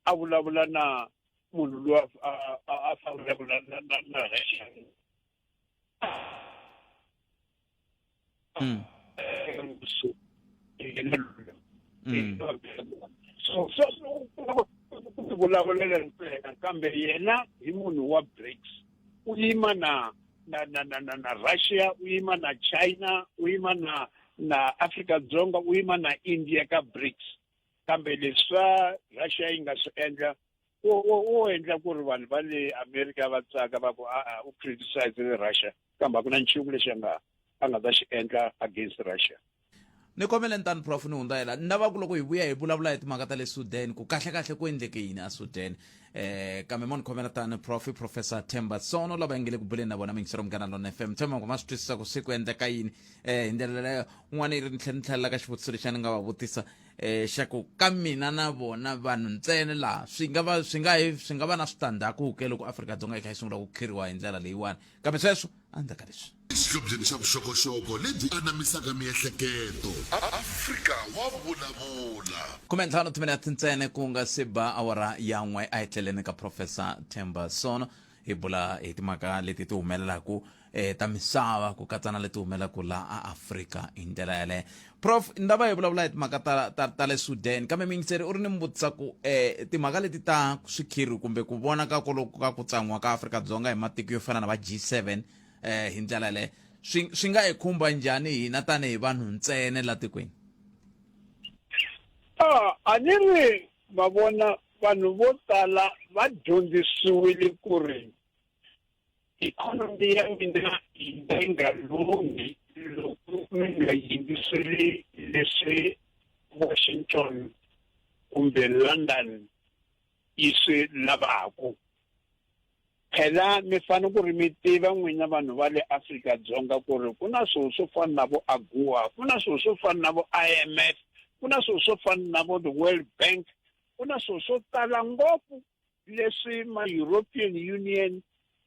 a vulavula na munhu loyi a vulavula na na na Russia mm. so so ku vulavulela ntsena kambe yena hi munhu wa BRICS u yima na na na na na na Russia u yima na China u yima na na Afrika Dzonga u yima na India ka BRICS kambe leswi swa Russia yi nga swi endla wo endla ku ri vanhu va le America va tsaka va ku a u criticize Russia kambe a ku na nchumu lexi a nga a nga ta xi endla against Russia ni kombele ntani prof ni hundza yela ni lava ku loko hi vuya hi vulavula hi timhaka ta le Sudan ku kahle kahle ku endleke yini a Sudan eh kambe mo ni khomela tani prof professor Themba Sono lava hi nge le ku buleni na vona mingisero munghana lona FM Themba ngoma swi twisisa ku se ku endleka yini eh hi ndlela leyo un'wana yi ri ni tlhela ni tlhelela ka xivutiso lexi a ni nga va vutisa eh xa ku ka mina na vona vanhu ntsena laha swi nga va swi nga swi nga va na switandzhaku ke loko Afrika-Dzonga yi kha yi sungula ku khiriwa hi ndlela leyiwani kambe sweswo endzhaku ka leswi Exihlobyeni xa vuxokoxoko lebyi anamisaka miehleketo. Afrika wa vulavula. 15 timinete ntsena ku nga se ba awara ya n'we a hi tleleni ka Professor Themba Sono hi bula hi timhaka leti ti humelelaku eh, ta misava ku katsa na leti humelelaku la a Afrika hi ndlela yaleyo prof ndava hi vulavula hi timhaka ta, ta, ta le Sudan kambe miyingiseri u ri ni mi vutisa ku eh, timhaka leti ta swikhiri kumbe ku vona ka koloku ka ku tsan'wiwa ka Afrika-Dzonga hi matiko yo fana na va G7 eh, hi ndlela yaleyo swi, swi nga hi khumba njhani hina tanihi vanhu ntsena la tikweni Ah, a ni ri va vona vanhu vo tala va dyondzisiwile ku ri ikhonomi ya mina yi nga yi nga lunghi loko mi nga yingiseli leswi Washington kumbe London yi swi lavaku. Phela mi fanele ku ri mi tiva n'wina vanhu va le Afrika-Dzonga ku ri ku na swilo swo fana na vo AGOA, ku na swilo swo fana na vo I_M_F, ku na swilo swo fana na vo the World Bank, ku na swilo swo tala ngopfu leswi ma-European Union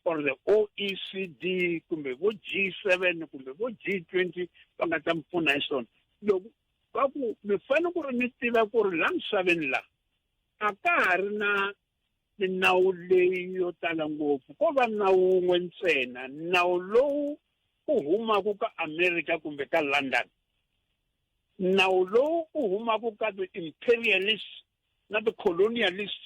or the OECD kumbe vo G7 kumbe vo G20 va nga ta mi pfuna hi swona. Loko va ku mi fanele ku ri mi tiva ku ri la misaveni la a ka ha ri na Minawu leyi yo tala ngopfu ko va nawu wun'we ntsena, nawu lowu u humaka ka Amerika kumbe ka London. Nawu lowu u humaka ka ti-imperialist na ti-colonialist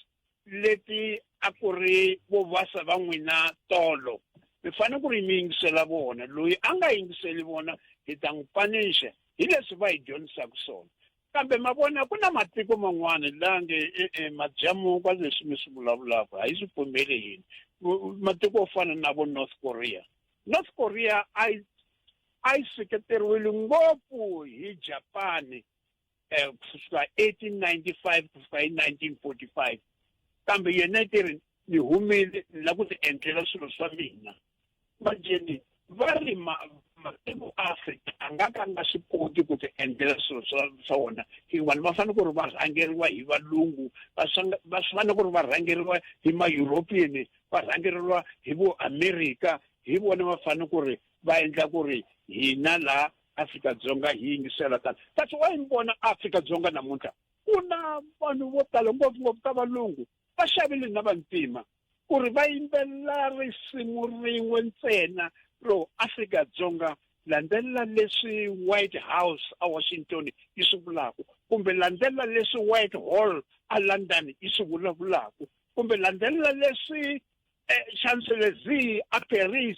leti a ku ri vo vasa va n'wina tolo. Mi fanele ku ri mi yingisela vona. Loyi a nga yingiseli vona hi ta n'wi panixa hi leswi va hi dyondzisaka swona. Kambe ma vona ku na matiko man'wana la nge e-e madyamuka leswi mi swi vulavulaka a yi swi pfumeli hina. Matiko yo fana na vo North Korea. North Korea a yi a yi seketeriwile ngopfu hi Japani eh, ku suka 1895 ku fika hi 1945 kambe yena yi ti ri ni humile ni lava ku ti endlela swilo swa mina Manjeni va ri matiko Afrika a nga ka nga swi koti ku ti endlela swilo swa swa wona hi vanhu va fanele ku ri va rhangeriwa hi valungu va va fanele ku ri va rhangeriwa hi ma-European va rhangeriwa hi vo America hi vona va fanele ku ri va endla ku ri hina laha Afrika-Dzonga hi yingisela tani that's why mi vona Afrika-Dzonga namuntlha ku na vanhu vo tala ngopfungopfu ka valungu va xavile na vantima ku ri va yimbelela risimu rin'we ntsena ro Afrika-Dzonga landzelela leswi White House a Washington yi swi vulaka kumbe landzelela leswi White Hall a London yi swi vulavulaka kumbe landzelela leswi eh, Champs-Élysées a Paris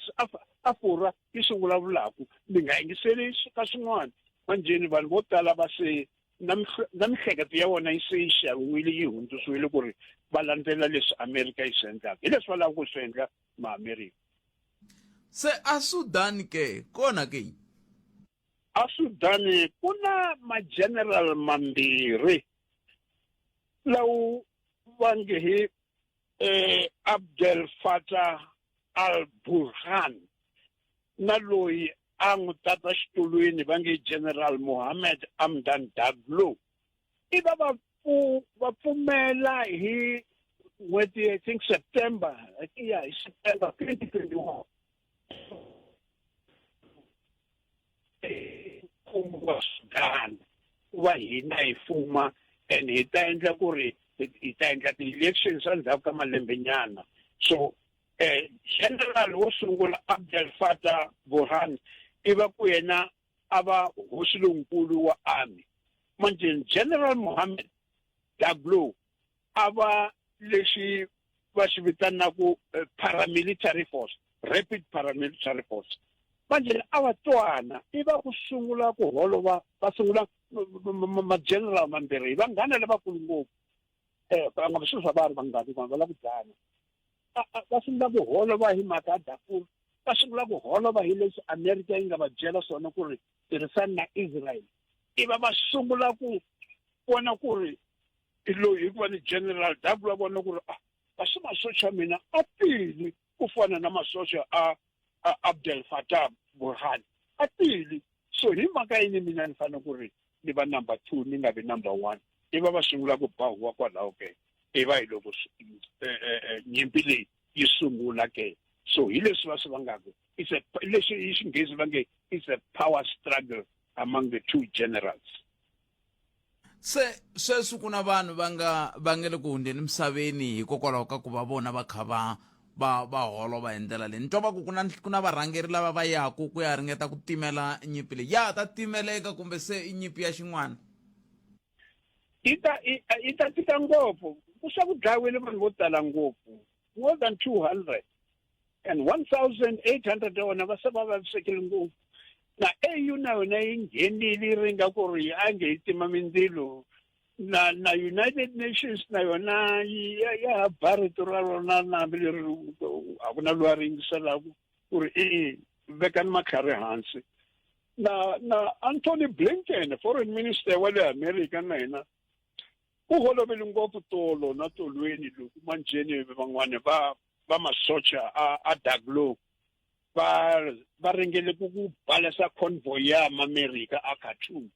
a Furwa yi swi vulavulaka mi nga yingiseli ka swin'wana. Manjheni vanhu vo tala va se na na mihleketo ya vona yi se yi xaviwile yi hundzisiwile ku ri va landzela leswi Amerika yi swi endlaka. Hi leswi va lavaka ku swi endla Maamerika. Se a Sudan ke kona ke? A Sudan ku na ma-general mambirhi lawo va nge hi eh, Abdel Fattah al-Burhan na loyi a n'wi tata xitulwini va nge General Mohamed Hamdan Daglo i va va va pfumela hi n'hweti I think September ya hi September 2021 mfumo wa Sudan ku va hina hi fuma and hi ta endla ku ri hi ta endla ti-elections endzhaku ka malembenyana so eh, general wo sungula Abdel Fattah Burhan i va ku yena a va hosi lonkulu wa army manje General Mohammed Daglo a va lexi va xi vitanaku eh, paramilitary force rapid paramilitary force manje a va twana i va ku sungula ku holova va sungula ma-general mambirhi hi vanghana lavakulu ngopfu um va nga sweswi va ri vanghani vanhu va lava ku dlana va sungula ku holova hi mhaka ya Darfur va sungula ku holova hi leswi America yi nga va byela swona ku ri tirhisani na Israel iva va sungula ku vona ku ri loyi hikuva ni general Daglo vona ku ri ah kasi masocha ya mina a tili ku fana na masocha a Abdel Fattah Burhan a tili so hi mhaka yini mina ni fanele ku ri ni va number 2 ni nga vi number 1 iva va sungula ku ba huwa kwalaho ke iva hi loko eh, eh, eh, nyimpi leyi yi sungula ke so hi leswi va swi vangaku it's a leswi hi xinghezi va nge it's a power struggle among the two generals se sweswi ku na vanhu va nga va nge le ku hundzeni misaveni hikokwalaho ka ku va vona va kha va va va holova hi ndlela leyi ni twa va ku ku na ku na varhangeri lava va yaku ku ya ringeta ku timela nyimpi leyi ya ha ta timeleka kumbe se i nyimpi ya xin'wana yi ta yi ta tika ngopfu ku se ku dlayiwile vanhu vo tala ngopfu more than 200 and 1800 ya vona va se va vavisekile ngopfu na AU na yona yi nghenile yi ringa ku ri a nge yi tima mindzilo na na United Nations na yona ya ya ha ba rito ra rona na hambi leri a ku na loyi a ri yingiselaka ku ri e-e vekani matlhari hansi na na Anthony Blinken foreign minister wa le America na yena u holovele ngopfu tolo na tolweni loko manjheni van'wana va va masocha a a Daglo va va ringele ku ku balesa convoy ya America a Khartoum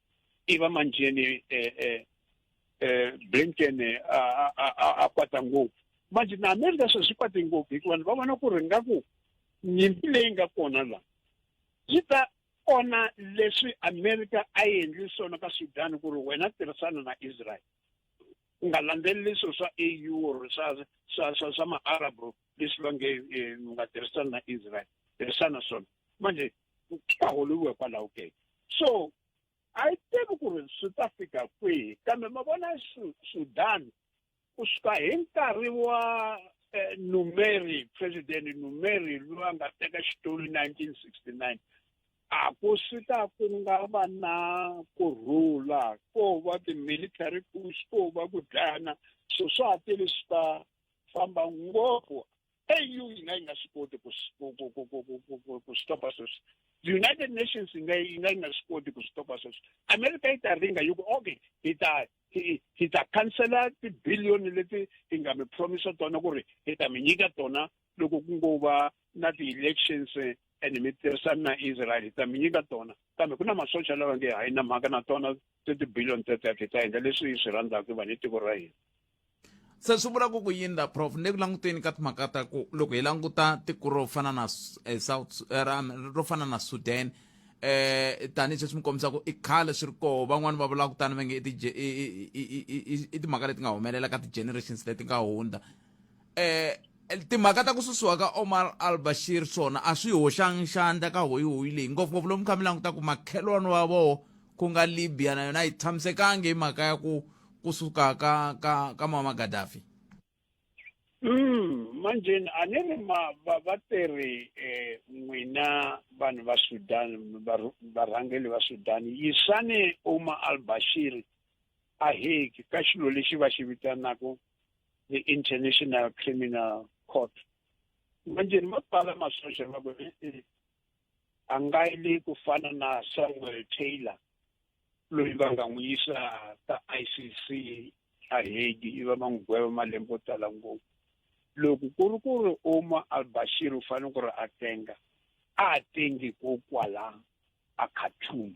iva manjheni eh, eh, eh, Blinken a a a, a kwata ngopfu manje na America sweswi kwate ngopfu hikuva vanhu va vona ku ri nga ku nyimpi leyi nga kona la yi ta onha leswi America a yi endli swona ka Sudan ku ri wena tirhisana na Israel u nga landzeleli swilo swa AU or swa swa swa swa ma-Arab leswi va nge eh, mi nga tirhisana na Israel tirhisana swona manje ka holoviwa kwalaho ke so a yi tivi ku ri swi ta fika kwihi kambe ma vona Sudan ku suka hi nkarhi wa eh, Numeri president Numeri loyi a nga teka xitulu 1969 a ku sika ku nga va na ku rhula ko va ti-military coups ko va ku dlayana so swa ha tele swi ta famba ngopfu AU yi nga yi nga swi koti ku ku ku ku ku ku ku ku stopa sweswi the United Nations yi nga yi nga yi nga swi koti ku stopa sweswi America yi ta ringa yi ku okay hi ta hi hi ta khansela tibiliyoni leti hi nga mi promisa tona ku ri hi ta mi nyika tona loko ku ngo va na ti-elections and mi tirhisana na Israel hi ta mi nyika tona kambe ku na masocha lava nge hayi na mhaka na tona ti-billion teteto hi ta endla leswi hi swi rhandzaka vanhu hi tiko ra hina se swi vula ku ku yini la prof ni le ku languteni ka timhaka ta ku loko hi languta tiko ro fana na eh, south eh, ro fana na sudan eh tanihi sweswi mi kombisa ku i khale swi ri koho van'wani va vula ku tani va nge i timhaka leti nga humelela ka ti-generations leti nga hundza eh timhaka ta ku susiwa ka Omar al-Bashir swona a swi hoxangi xandla ka hoyihoyi leyi ngopfungopfu lomu kha mi languta ku makhelwani wa voho ku nga Libya na yona a yi tshamisekangi hi mhaka ya ku kusuka ka ka ka Muammar Gaddafi? Manjeni a ni ri ma va va teri eh, n'wina vanhu va Sudan varhangeli va Sudan yisani Omar al-Bashir a Hague ka xilo lexi va xi vitanaka the International Criminal Court. Manjeni va pfala masocha va ku e-e a nga yi ku fana na Samuel Taylor loyi va nga n'wi yisa ka ICC a Hague ivi va n'wi gweva malembe yo tala ngopfu. Loko ku ri ku ri Omar al-Bashir u fanele ku ri a tenga, a tengi ko kwala a Khartoum,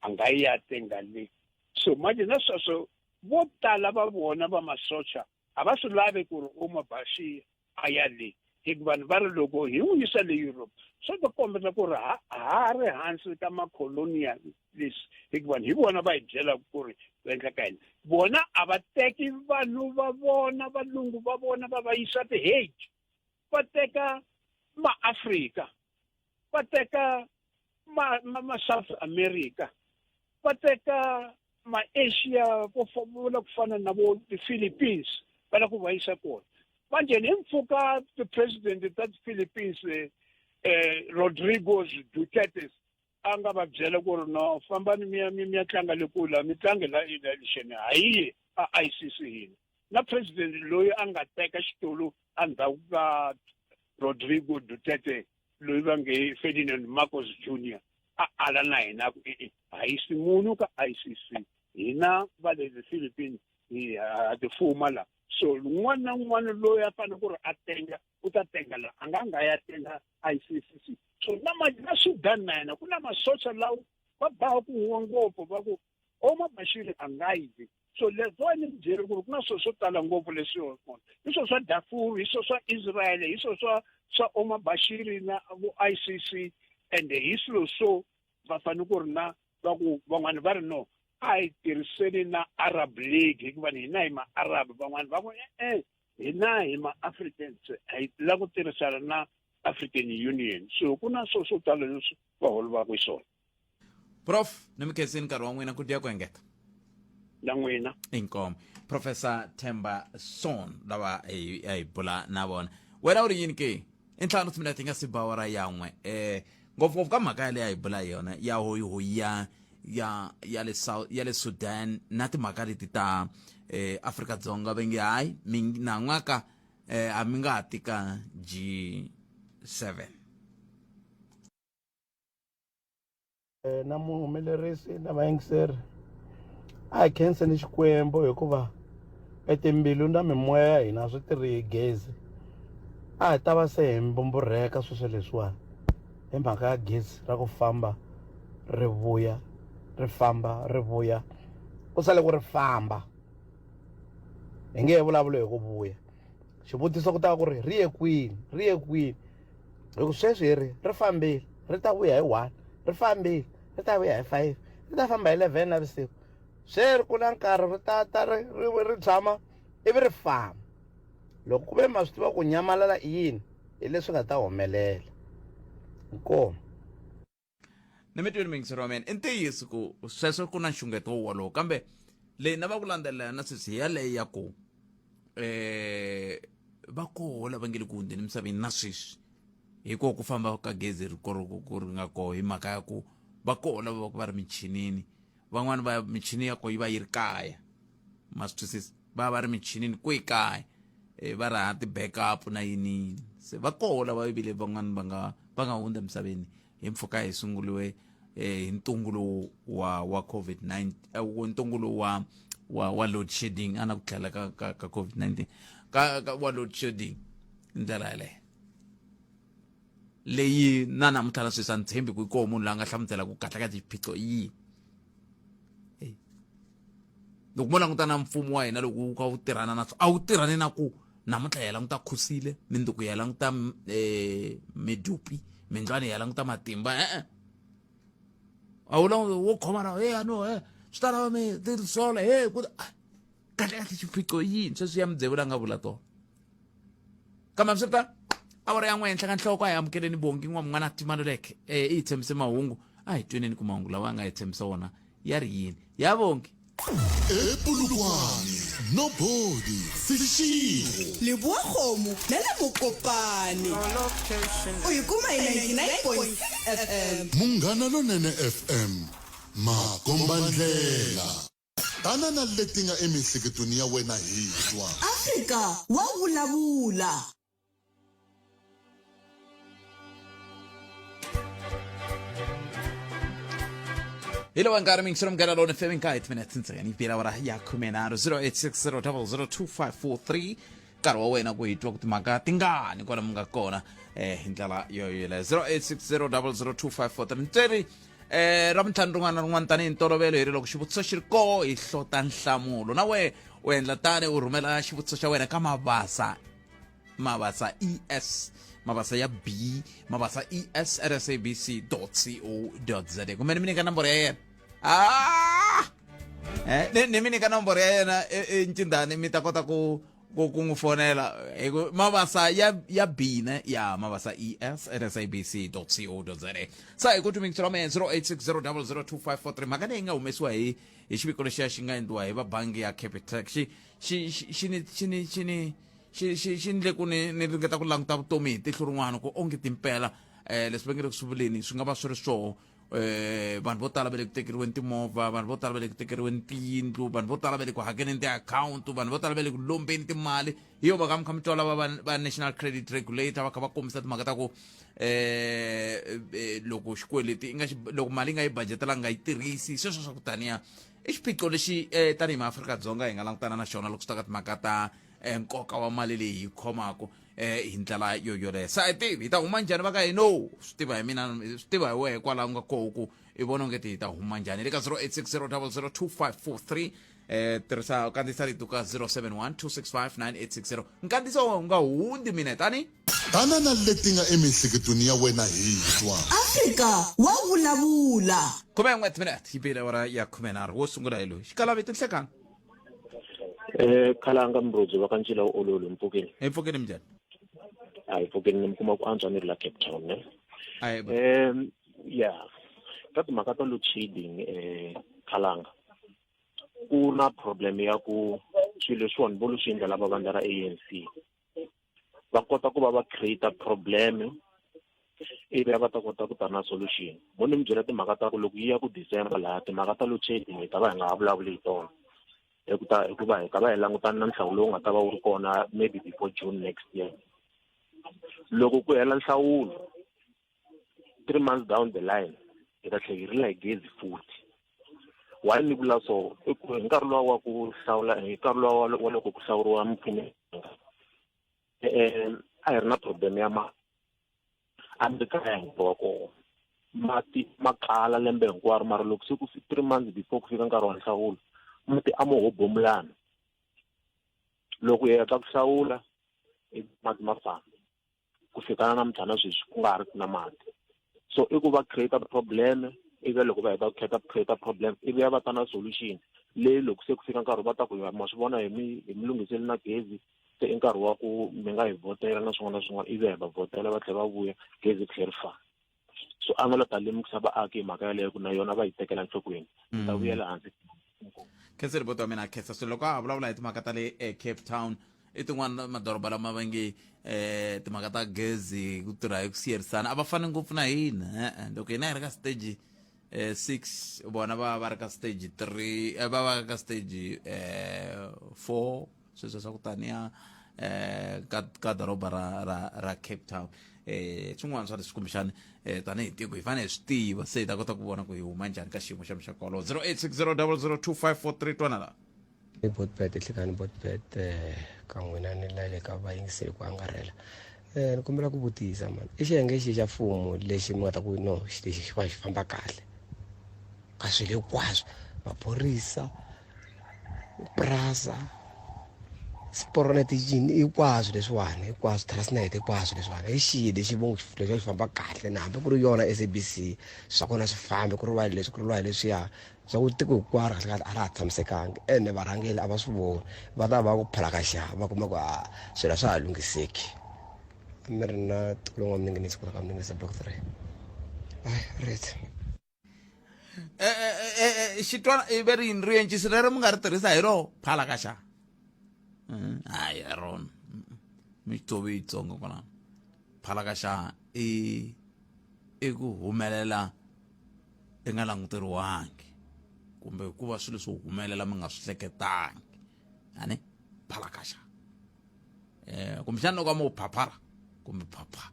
a nga yi a tenga le. So manje na sweswo vo tala va vona va masocha a va swi lavi ku ri Omar Bashir a ya le hikuva vanhu va ri loko hi n'wi yisa le Europe swi ta kombeta ku ri ha ha ri hansi ka ma-colonialist hikuva hi vona va hi byelaka ku ri va endla ka yini vona a va teki vanhu va vona valungu va vona va va yisa ti-Hague va teka maAfrika va teka ma, ma, ma South America va teka ma-Asia vo la ku fana na vo ti-Philippines va la ku va yisa kona manjheni hi mpfhuka ti-president ta ti-Philippines eh, Rodrigo Duterte a nga va byela ku ri no fambani mi ya mi ya tlanga le kula mi tlange la election hayi a ICC hina na president loyi a nga teka xitulu endzhaku ka Rodrigo Duterte loyi va nge Ferdinand Marcos Jr a ala na hina ku e-e ha yisi munhu ka ICC hina va le the Philippines hi ha tifuma la so un'wana na un'wana loyi a fanele ku ri a tenga u ta tenga la a nga nga ya tenga ICC so na ma na Sudan na yena ku na masocha lawa va baha ku huwa ngopfu va ku Omar Bashir a nga yi so that's why ni byeri ku ri ku na swilo swo tala ngopfu leswi hi swilo swa Darfur hi swilo swa Israel hi swilo swa swa Omar Bashir na vo ICC and hi swilo swo va fanele ku ri na va ku van'wani va ri no a hi tirhiseni na Arab League hikuva hina hi ma-Arab van'wani va ku e-e hina hi ma-Africans hi lava ku tirhisana na African Union so ku na swilo swo tala leswi va holovaka hi swona Prof ni mi khensini nkarhi wa n'wina ku dya ku engeta na n'wina inkomo Professor Themba Son lava hi hi bula na vona wena u ri yini ke i ntlhanu timinete yi nga si ba awara ya n'we um ngopfungopfu ka mhaka yaleyo a hi bula hi yona ya hoyihoyi ya ya ya le South ya le Sudan na timhaka leti ta eh Afrika Dzonga va nge hayi mi nan'waka eh a mi nga ha tika G7 Eh, na muhumelerisi na vayingiseri a hi khenseni xikwembu hikuva etimbilu na mimoya ya hina swi tirhi hi gezi a hi ta va se hi mbumburheka sweswo leswiwani hi mhaka ya gezi ra ku famba ri vuya ri famba ri vuya ku sale ku ri famba hi nge he vulavuli hi ku vuya xivutiso ku ta va ku ri ri ye kwini ri ye kwini hi ku sweswi hi ri ri fambile ri ta vuya hi 1 ri fambile ri ta vuya hi 5 ri ta famba hi 11 navusiku se ri ku na nkarhi ri ta ta ri ri ri tshama ivi ri famba loko ku ve ma swi tiva ku nyamalala i yini hi leswi nga ta humelela inkomu ni mi twini muyingiseri wa mina i ntiyiso ku sweswo ku na nxungeto wo wolowo kambe leyi na va ku landzelela yona sweswi hi yaleyo ya ku eh va koho lava nge le ku hundzeni emisaveni na sweswi hi ko ku famba ka gezi ri ku ri nga koho hi mhaka ya ku va koho lava va ku va ri michinini van'wani va michini ya ko yi va yi ri kaya ma swi twisisa va va ri michinini kwihi kaya eh, va ri ha ti-backup na yini se va koho lava ivile van'wani va nga va nga hundza emisaveni hi mpfhuka hi sunguriwe eh, hi ntungu lowu wa wa COVID-19 eh, ntungu lowu wa wa wa load shedding ana ku tlhela ka ka, ka COVID-19 ka, ka wa load shedding ndlela yaleyo leyi na namuntlha na sweswi a ni tshembi ku yi koho munhu loyi a nga hlamusela ku kahle ka xiphiqo i yini loko mo languta na mfumo wa hina loko wu kha wu tirhana na a wu tirhani na ku namuntlha ya languta khusile mindzuku ya languta um midupi mindlwani ya languta matimba e-e a wu languta wo khoma na e no e swi ta lava mi tisola he ku kahle kahle xiphiqo yini sweswi ya mudzevula nga vula tona kambe hambiswiritano awara ya n'we henhla ka nhloko a hi amukeleni bongi n'wa mun'wana timaluleke um i hi tshembise mahungu a hi tweneni ku mahungu lawa a nga hi tshembisa wona ya ri yini ya bongi. Epulukwane, Nobody, Seshego. Leboa-kgomo na le Mokopane. U yi kuma hi 99.6 FM. Munghana Lonene FM, makombandlela. Tana na leti nga emiehleketweni ya wena hi twa. Afrika wa vulavula. Hi lowa nkarhi mingiselo munghana lona fm nka hi timinete ntsena yi bela awara ya 13 0860002543 nkarhi wa wena ku hi twa ku timhaka tingani kwala mi nga kona eh hi ndlela yoyeleyo 0860002543 ntsweri eh ra mintlhanu rin'wana na rin'wana tanihi ntolovelo hi ri loko xivutiso xi ri koho hi hlota nhlamulo na wehe u endla tani u rhumela xivutiso xa wena ka mavasa mabasa es mabasa ya b mabasa es at sabc co za kumbe ni mi nyika nomboro ya yena ah! eh, ni, ni mi nyika nomboro ya yena ncindani mi ta kota ku ku ku n'wi fonela hi ku mabasa ya ya b ne ya mabasa es at sabc co za sa hi ku tumingisi ra mehe 0860002543 mhaka leyi nga humesiwa hi hi xiviko lexiya xi nga endliwa hi va bangi ya capitec xi xi xi xi ni xi ni xi ni xi xi xi ndle ku ni ni ringeta ku languta vutomi hi tihlo rin'wana ku onge timpela eh leswi va nge le ku swi vuleni swi nga va swi ri swoho eh vanhu vo tala va le ku tekeriweni timovha vanhu vo tala va le ku tekeriweni tiyindlu vanhu vo tala va le ku hakeleni tiakhawunti vanhu vo tala va le ku lombeni timali hi yo mhaka mi kha mi twa lava va va national credit regulator va kha va kombisa timhaka ta ku eh loko xikweleti i nga xi loko mali yi nga yi budgetelanga nga yi tirhisi sweswo swa ku taniya i xiphiqo lexi eh tanihi maafrika-dzonga hi nga langutana na xona loko swi ta ka timhaka ta eh, nkoka wa mali leyi hi khomaka eh hi ndlela yo yoleyo sa hi tivi hi ta huma njhani va ka hina no swi tiva hi mina swi tiva hi wehe kwalaho nga koho ku i vona ongeti hi ta huma njhani le ka 0860 00 2543 eh tirhisa kandziyisa rito ka 071 265 9860 nkandziyiso wu nga hundzi mina tani Tana na leti nga emiehleketweni ya wena hi twa. Afrika wa vulavula. Khume n'we timinete yi bile awara ya 13 wo sungula hi loyi xikalavito nhlekani Eh khalanga mbrudzi va ka ncila wu ololo mpfukeni. Hi pfukeni minjhani? A hi pfukeni ni mi kuma ku antswa ni ri la Cape Town ne. Ayi ba. Yeah. Ka timhaka ta load shedding eh khalanga ku na problem ya ku swilo leswiwani vo lo swi endla lava vandla ra ANC va kota ku va va create problem ivi va ta kota ku ta na solution mo ni mi byela timhaka ta ku loko yi ya ku December laha timhaka ta load shedding hi ta va hi nga ha vulavuli hi tona hikuva hi ta va hi langutana na nhlawulo lowu nga ta va wu ri kona maybe before June next year loko ku hela nhlawulo 3 months down the line hi ta tlhela hi rila hi gezi futhi why ni vula so i ku hi nkarhi luwa wa ku hlawula hi nkarhi luwa wa loko ku hlawuriwa mupfuni a hi ri na problem ya mati a ni ri kaya hi wa kona mati ma kala lembe hinkwaro mara loko se ku 3 months before ku fika nkarhi wa nhlawulo mati a mo ho bomulana loko hi heta ku hlawula mati ma famba ku fika na namuntlha na sweswi ku nga ha ri na mati so i ku va create problem ivi loko va heta ku create create problem ivi ya va ta na solution leyi loko se ku fika nkarhi va ta ku ma swi vona hi mi hi mi lunghiseli na gezi se i nkarhi wa ku mi nga hi vhotela na swin'wana na swin'wana ivi hi va vhotela va tlhela va vuya gezi tlhe ri famba so a nga la ta lemukisa vaaki hi mhaka yaleyo ku na yona va yi tekela enhlokweni ta vuyela hansi Khensa ripoto wa mina khensa swilo loko a ha vulavula hi timhaka ta le eh, Cape Town i tin'wana madoroba lama va nge eh timhaka ta gezi ku tirha hi ku siyerisana a va fani ngopfu na hina e-e loko hina hi ri ka stage eh 6 vona va va ri ka stage 3 eh, va va ka stage eh 4 sweswo swa ku taniya eh ka ka doroba ra ra ra Cape Town eh swin'wana swa leswi kumbexani eh tanihi tiko hi fanele hi swi tiva se hi ta kota ku vona ku hi huma njhani ka xiyimo xa muxaka wolowo 0860002543 twana la I Botbet nhlikani Botbet ka n'wina ni la le ka vayingiseri ku angarhela ni kombela ku vutisa mani i xiyenge xi xa mfumo lexi mi nga ta ku no lexi xi va xi famba kahle ka swilo hinkwaswo maphorisa PRASA Sporonet yini hinkwaswo leswiwani hinkwaswo Transnet hinkwaswo leswiwani hi xihi lexi vo lexi xi famba kahle na hambi ku ri yona S_A_B_C swa kona swi fambi ku ri wa leswi ku ri wa hi leswiya swa ku tiko hinkwaro kahle kahle a ra ha tshamisekanga ene varhangeri a va swi voni va ta va ku phalakaxa va kuma ku a swilo a swa ha lunghiseki mi ri na tiko lon'wana mi nge ni siku ra ka mi nge block 3 ai right. Eh, eh, eh, eh, xitwana i ve ri yini riencisi rero mi nga ri tirhisa hi roho phala ka xa hayi a rona mi xitsovi yitsongo kwalano phala ka xa i i ku humelela i nga languteriwangi kumbe ku va swilo swo humelela mi nga swi hleketangi ani phala ka xa eh kumbexana loko a mo phaphara kumbe phapha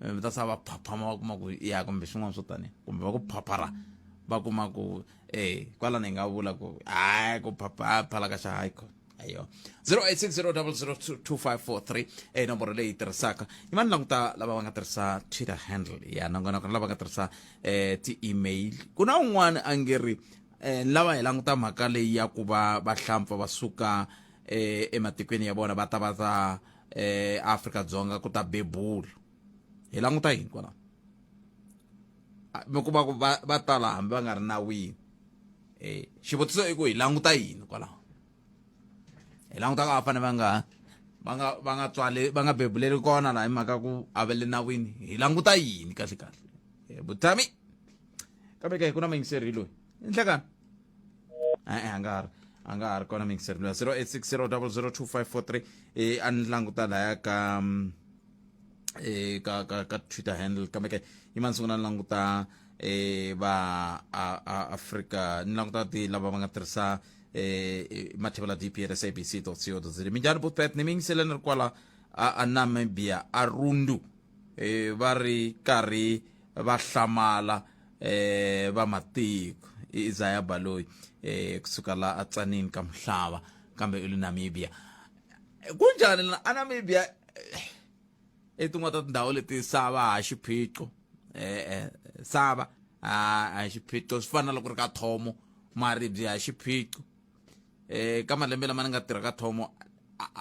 eh, mi ta sa va phaphama va kuma ku ya kumbe swin'wana swo tani kumbe va ku phaphara va kuma ku eh kwalano hi nga vula ku hayi ku phapha phala ka xa hayi ko ayo 0860002543 e nomboro leyi tirhisaka yi va ni languta lava va nga tirhisa twitter handle ya nongonoko na lava nga tirhisa eh ti-email ku na un'wana a nge ri eh lava hi languta mhaka leyi ya ku va vahlampfa va suka eh ematikweni ya vona va ta va ta eh Afrika Dzonga ku ta bebula hi languta yini kwalaho mi kuma ku va va tala hambi va nga ri nawini eh xivutiso i ku hi languta yini kwalaho hi languta ka va fanele va nga va nga va nga tswale va nga bebuleli kona laha hi mhaka ku a va le nawini hi languta yini kahle kahle eh, butami kambe ke ku na muyingiseri loyi nhlekani e-e a nga ha ri a nga ha ri kona muyingiseri loyi 0860002543 eh, a ni languta laya ka eh, ka ka ka twitter handle kambe ke yi mani sungula ni languta eh, va a, a afrika ni languta ti lava va nga tirhisa eh, mathebela dp at sabc co za minjhani butpet ni mi yingisele ni ri kwala a, a namibia a rundu eh, va ri karhi va hlamala eh va matiko i Isaiah Baloyi eh kusuka la atsanini ka mhlava kambe i le Namibia kunjhani la a Namibia i tin'wana ta tindhawu leti sava ha xiphiqo eh eh sava a xiphiqo swi fana na loko ri ka thomo maribye ha xiphiqo eh ka malembe lama ni nga tirha ka thomo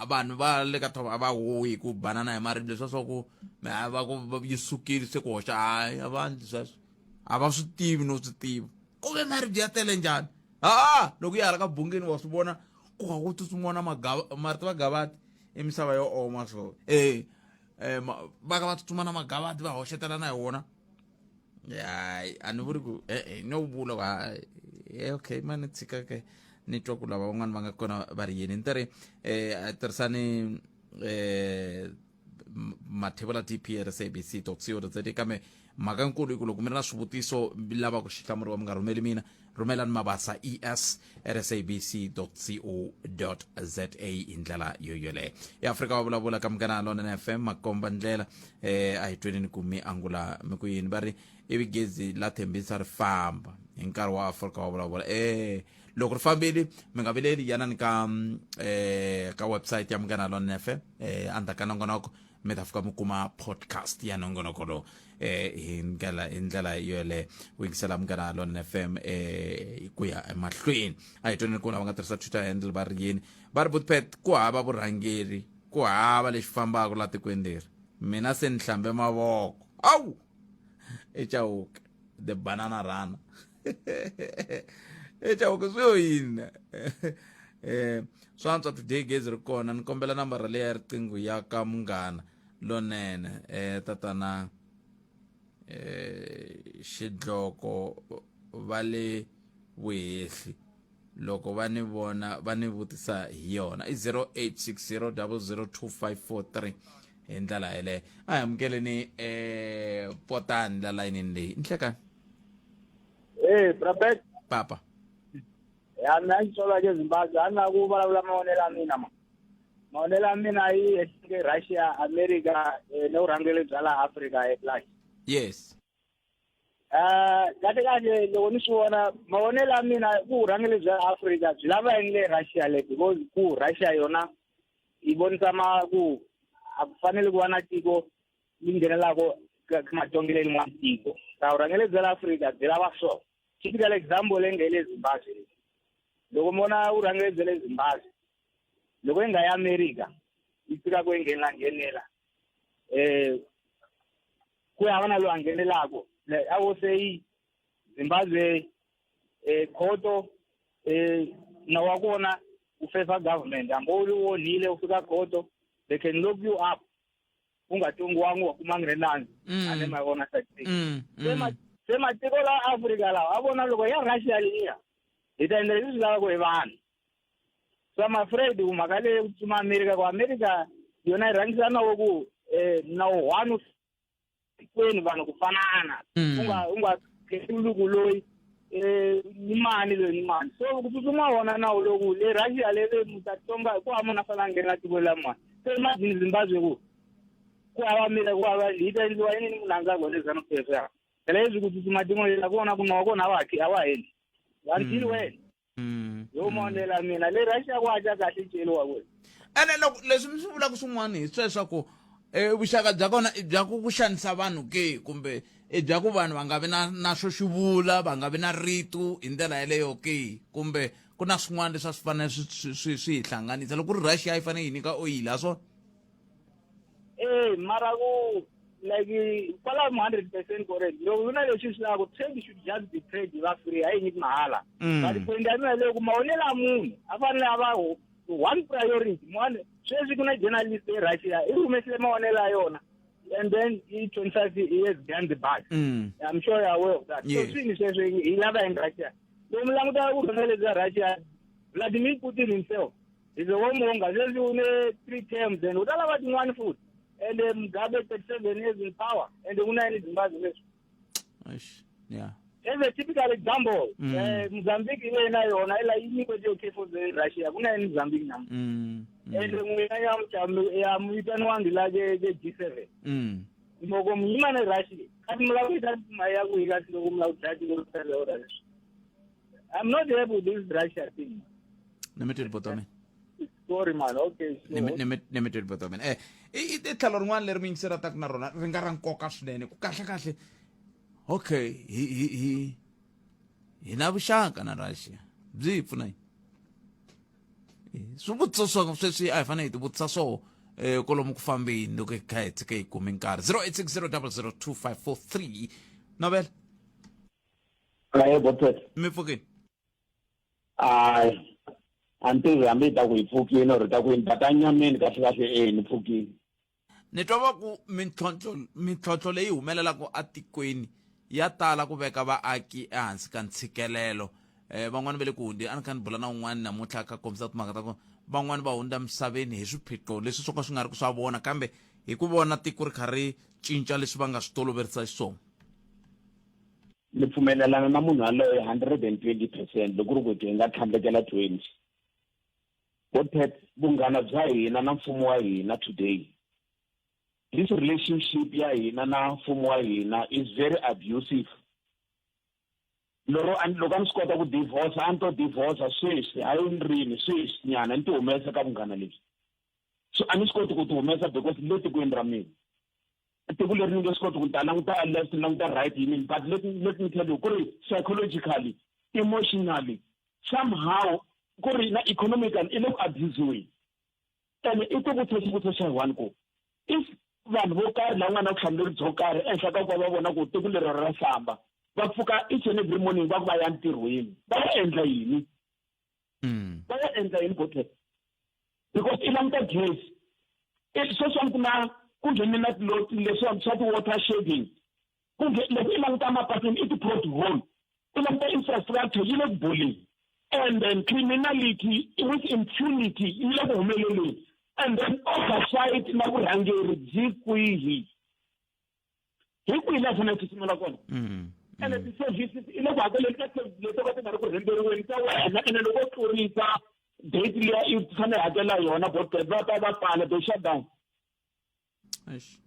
vanhu va le ka thomo a va huhi ku banana hi maribye leswa swa ku va ku yi sukile se ku hoxa hayi a va ndli sweswo a va swi tivi no swi tiva ku ve maribye ya tele njhani a loko ya hala ka bungeni wa swi vona ku ha ku tsutsumiwa na magava marito va gavati i misava yo oma so eh va ka va tsutsuma na magavati va hoxetelana hi wona hayi a ni vuri ku e-e no vula ku hayi okay mani tshika ke ni twa ku lava van'wana va nga kona va ri yini ni ta ri um tirhisani um mathebula dp at sabc co za kambe mhaka nkulu i ku loko mi ri na swivutiso mi lava ku xi hlamuriwa mi nga rhumeli mina rhumelani mabasa es at sabc co za hi ndlela yo yoleyo eafrika wa vulavula ka munghana lonene fm makomba ndlela eh a hi tweneni ku mi angula mi ku yini va ri ivi gezi la thembisa ri famba hi nkarhi wa afrika wa vulavula eh loko ri fambile mi nga vileli yanani ka eh ka website ya munghana lonene fm eh endzhaku ka nongonoko mi ta fika mi kuma podcast ya nongonoko lowu eh hi ndlela hi ndlela yoleyo u yingisela munghana lonene fm eh ku ya emahlweni a hi tweni ku lava nga tirhisa twitter handle va ri yini va ri butpet ku hava vurhangeri ku hava lexi fambaka la tikweni leri mina se ni hlambe mavoko awu i chauke the banana runner i chauke swi yo yini eh swa antswa today gezi ri kona ni kombela nambara leyi ya riqingho ya ka munghana lonene eh tatana eh xidloko va le vuhehli loko va ni vona va ni vutisa hi yona i 0860002543 hi ndlela yeleyo a hi amukeleni eh potani la layinini leyi nhlekani Eh, Brabet. Papa. Ya mina ndzi tswala ke Zimbabwe, a na ku vulavula mavonelo ya mina ma. Mavonelo ya mina yi ehleke Russia, America eh, na vurhangeri bya laha Afrika at large. Yes. Eh, kahle kahle loko ni swi vona mavonelo ya mina ku vurhangeri bya Afrika byi lava yini le Russia le because ku Russia yona yi vonisa ma ku a ku fanele ku va na tiko yi nghenelaka ka matongelo yin'wana tiko ra vurhangeri bya la Afrika byi lava so typical example leyi nga le Zimbabwe loko mi vona vurhangeri bya le Zimbabwe loko yi nga ya America yi fika ku yi nghenela nghenela eh ku hava na loyi a nghenelaka I will say Zimbabwe eh khoto eh nawu wa kona u favor government hambi u onhile u fika khoto they can lock you up u nga tongiwangi wa kuma ngi ri nandzu a ni ma vona se Se matiko lawa Afrika lawa a vona loko ya Russia liya hi ta endla leswi swi lavaka hi vanhu. So I'm afraid ku mhaka leyi ku tsutsuma America ku America yona yi rhangisa nawu ku nawu one tikweni vanhu ku fanana. U nga khethululi ku loyi ni mani loyi ni mani. So ku tsutsuma wona nawu loku le Russia le le mutatsonga ku hava munhu a fanele a nghena tikweni la mun'wana. Se imagine Zimbabwe ku ku hava America ku hava yi ta endliwa yini ni munhu a nga kona ZANU PF ya. Phela leswi ku tsutsuma tin'wana la kona ku nawu kona a wa ha a wa ha endli. Until when? Yo mavonelo mina le Russia ku haxa kahle celiwa ku. Ene loko leswi mi swi vulaka swin'wana hi sweswo ku vuxaka bya kona i bya ku ku xanisa vanhu ke kumbe i bya ku vanhu va nga vi na na xo xivula va nga vi na rito hi ndlela yeleyo ke kumbe ku na swin'wana leswi a swi fanele swi swi swi hi hlanganisa loko ku ri Russia yi fanele yi nyika oyili ha swona. Mara ku like kwalaho 100% correct loko ku na leswi swi lavaka trade should just be trade yi va free a yi nyiki mahala. But point ya mina leyo ku mavonelo ya munhu a fanele a va one priority one sweswi ku na journalist eRussia i humesile mavonelo ya yona and then i 25 years behind the bus. I'm sure you're aware of that. So swini sweswo hi lava in Russia loko mi languta vurhangeri bya Russia Vladimir Putin himself is a warmonger sweswi u ne 3 terms and u ta lava tin'wani futhi and Mugabe 37 years in power and ku na yini Zimbabwe leswi. Eish, yeah. As a typical example, Mozambique yi na yona ila yi nyikwe ti for the Russia ku na yini Mozambique na. And n'wina ya ya mu vitaniwangi la ke ke G7. Loko mi yima na Russia, kasi mi lava ku yisa mali ya ku yi kasi loko mi lava ku dlaya tiko ro leswi. I'm not happy with this Russia thing. Ni mi tweli buti wa mina. Sorry man, okay. Ni mi tweli buti wa mina. I tlhelo rin'wana leri mi yingiselataka na rona ri nga ra nkoka swinene ku kahle kahle. Okay, hi hi hi hi na vuxaka na Russia. Byi hi pfuna yini? Swivutiso swa sweswi a hi fanele hi tivutisa swoho kwalomu ku fambeni loko hi kha hi tshike hi kume nkarhi. 0860002543 Nobel. Ahee, Bothet. Mi pfukini? Hayi, a ni tivi hambi hi ta ku hi pfukini or hi ta ku yini, but a nyameni kahle kahle e ni pfukini. Ni twa va ku mintlhontlho mintlhontlho leyi humelelaka etikweni ya tala ku veka vaaki ehansi ka ntshikelelo. Van'wani va le ku hundzeni, a ni kha ni bula na un'wana namuntlha a kha a kombisa timhaka ta ku van'wani va hundza emisaveni hi swiphiqo leswi swo ka swi nga ri ku swa vona kambe hi ku vona tiko ri kha ri cinca leswi va nga swi toloverisa xiswona. Ni pfumelelana na munhu yaloye 120% loko ku ri ku hi nga tlhandlekela 20. Bothet, vunghana bya hina na mfumo wa hina today, this relationship ya hina na mfumo wa hina is very abusive. Lero loko a ni swi kota ku divorce, a ni to divorce sweswi, hayi ni rini, sweswi nyana ni ti humesa ka vunghana lebyi. So a ni swi koti ku ti humesa because ni le tikweni ra mina. Tiko leri ni nge swi koti ku ni ta languta left ni languta right yini, but let me tell you ku ri psychologically, emotionally, somehow ku ri na economically i le ku abusiweni. Ene i ti vutisa xivutiso xa one ku if vanhu vo karhi lava nga na vutihlamuleri byo karhi ehenhla ka ku va va vona ku tiko leri ra famba va pfuka each and every morning va ku va ya ntirhweni va ya endla yini? Va ya endla yini Bothet? Because i languta gezi sweswiwani ku na ku nghene na leswiwani swa ti-water shedding, ku loko i languta mapatwini i ti-pothole, i languta infrastructure yi le ku boleni, and then criminality with impunity yi le ku humeleleni, and then oversight na vurhangeri byi kwihi? Hi kwihi laha fanele tsutsumela kona? Ene ti-services i le ku hakeleni ka services leti to ka ti nga ri ku rhemberiweni ta wena, ene loko u tlurisa date liya i fanele hakela yona Bothet, va ta va pfala, they shut down. Eish.